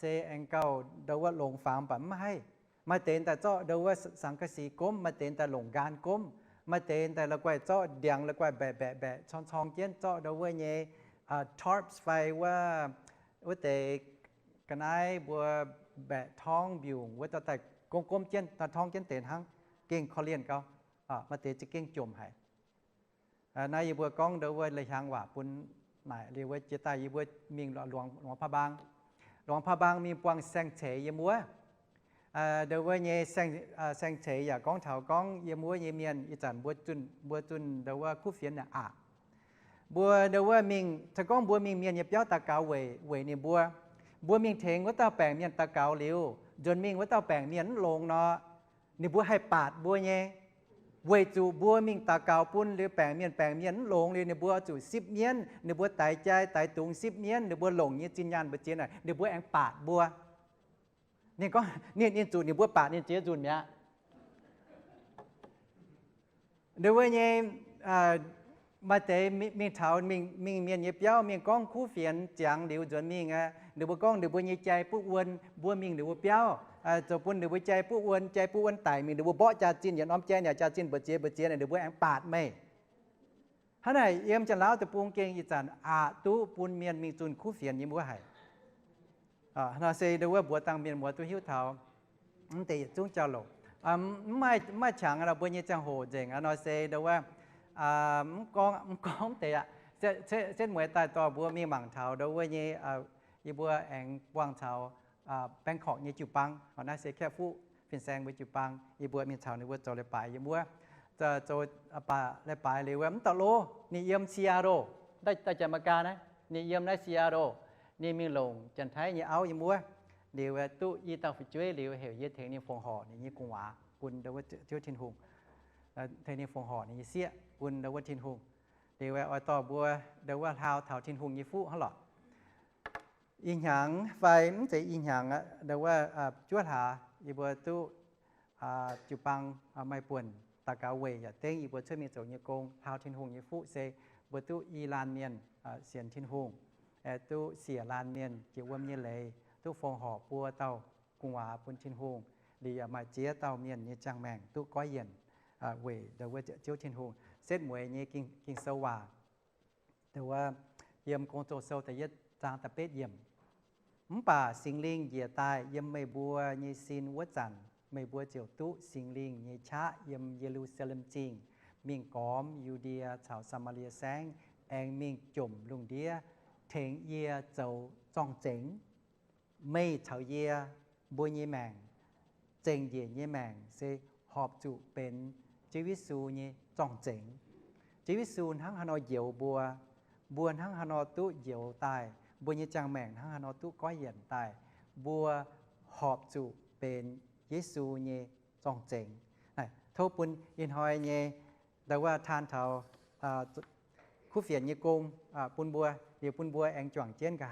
se aengx gauh ndo wuov longx fangx, mv baac mv haih. Maaih deix daaih zorqv ndo wuov สังกะสี gomv, maaih deix daaih longc nqaan gomv, maaih deix daaih la'guaih zorqv ndiangx la'guaih mbaeqc mbaeqc mbaeqc corng corng jienv, zorqv ndo wuov nyei tarps fai wuov, wuov deix ga'naaiv mbuo mbaeqc torngv mbiungc wuov dauh daaih gomv gomv jienv, torngv jienv deix hnangv, gengh korv-lienh gauh. Maaih deix za'gengh jomc haic. Naaiv yie mbuo gorngv ndo wuov leiz-hnyangx waac bun naaic liuz wuov jiex daaih yie mbuo mingh luangc, luangc พระบาง. Luangc พระบาง mingh buangh saeng-ceix yiem wuov. Ndo wuov nyei saeng-ceix yaac gorngv taux gorngv yiem wuov nyei mienh ih zanc mbuo zunh, mbuo zunh ndo wuov kuv fienx naaic aqc. Mbuo ndo wuov mingh, se gorngv mbuo mingh mienh nyei biauv daux gaux weic, weic ninh mbuo. Mbuo mingh tengx wuov dauh baengc mienh daux gaux liuz, nzuonx mingh wuov dauh baengc mienh mv longx nor, ninh mbuo haih baatc mbuo nyei. Weic zuqc mbuo mingh daux gaux bun liuz baengc mienh, baengc mienh mv longx liuz ninh mbuo zuqc sipv mienv, ninh mbuo daix jai daix dungz sipv mienv, ninh mbuo longc nyei zinh nyaanh mbu'ziex naaic ninh mbuo aengx baatc mbuo. Ninh gorngv, ninh, ninh zuqc ninh mbuo baatc ninh ziex nzunc mi'aqv. Ndo wuov nyei, maaih deix mingh taux mingh, mingh mienh nyei biauv mingh gorngv kuv fienx ziangx liuz nzuonx mingh aqv, ninh mbuo gorngv ninh mbuo nyei jai butv wuon, mbuo mingh ninh mbuo biauv, zoux bun ninh mbuo jai butv wuon, jai butv wuon daic mingh, ninh mbuo mborqv jaax-zinh yietc norm jai naaic jaax-zinh mbu'ziex mbu'ziex naaic ninh mbuo aengx baatc meih. Hnangv naaic yiem Janx-Laauv deic-bung gengh ih zanc aqc duqv bun mienh mingh zunh kuv fienx nyei mbuo haic. Nor se ndo wuov mbuox dangh mienh muoz duqv hiuv taux mv deix yietc zungv jauv-louc. Mv maaih, mv maaih qangx nor mbuo nyei ziangh hoc nzengc nor se ndo wuov mv gorngv, mv gorngv deix aqv. Setv mueiz daaih dorh mbuo mingh mangc taux ndo wuov nyei, yie mbuo aengx buangh taux Bangkok nyei jiu-baang. Naaiv se Kaeqv Fuqv fin-saeng mbuo jiu-baang, yie mbuo mingh caux ninh mbuo zoux leiz-baaix yiem wuov. Zoux leiz-baaix liuz wuov mv dauh lov ninh yiem Seattle, daaih Janx-Meigaa naaiv, ninh yiem naaiv Seattle. Ninh mingh longc Janx-Taiv nyei auv yiem wuov. Liuz duqv i dauh fu'jueiv liuz heuc yie tengx ninh fongc horc ninh nyei gu'nguaaz bun ndo wuov Ziouv Tin-Hungh, tengx ninh fongc horc ninh nyei sieqv bun ndo wuov Tin-Hungh. Liuz oix dorh mbuo ndo wuov hlaau taux Tin-Hungh nyei fuqv hnangv lorqc. Ih hnyangx fai mv zeiz ih hnyangx aqv, ndo wuov juov hlaax yie mbuo duqv jiu-baang maaih buonc daux gaux weic yaac dengv yie mbuo cuotv mingh zoux nyei gong hlaau Tin-Hungh nyei fuqv se mbuo duqv i laanh mienh sienx Tin-Hungh, duqv siec laanh mienh jiex wuom nyei leiz, duqv fongc horc buo dauh gu'nguaaz bun Tin-Hungh. Liuz yaac maaih ziex dauh mienh nyei ziangh maengc duqv goiv yienc weic ndo wuov Ziouv Tin-Hungh. Setv mueiz nyei Ging-Sou waac, ndo wuov yiem Gong-Zoh Sou da'yietv zaang da'betv yiemc. Mv baac Singx Lingh njiec daaih yiem meih mbuo nyei sin wuov zanc, meih mbuo ziouc duqv Singx Lingh nyei qaqv yiem Ye^lu^saa^lem Zingh mingh gormx Yu^ndie caux Saa^maa^lie Saengv, aengx mingh jomc lungh ndiev tengx yie zoux zorng-zengx. Meih caux yie mbuo nyei maengc, zengc njiec nyei maengc se horpc zuqc benx Ziouv Yesu nyei zorng-zengx. Ziouv Yesu hnangv haaix nor njoux mbuo, mbuo hnangv haaix nor duqv njoux daaih, mbuo nyei ziangh maengc hnangv haaix nor duqv goiv yienc daaih, mbuo horpc zuqc benx Yesu nyei zorng-zengx. Tov bun ih hnoi nyei ndo wuov taan taux kuv fienx nyei gong bun mbuo, liuz bun mbuo aengx juangc jienv nqa'haav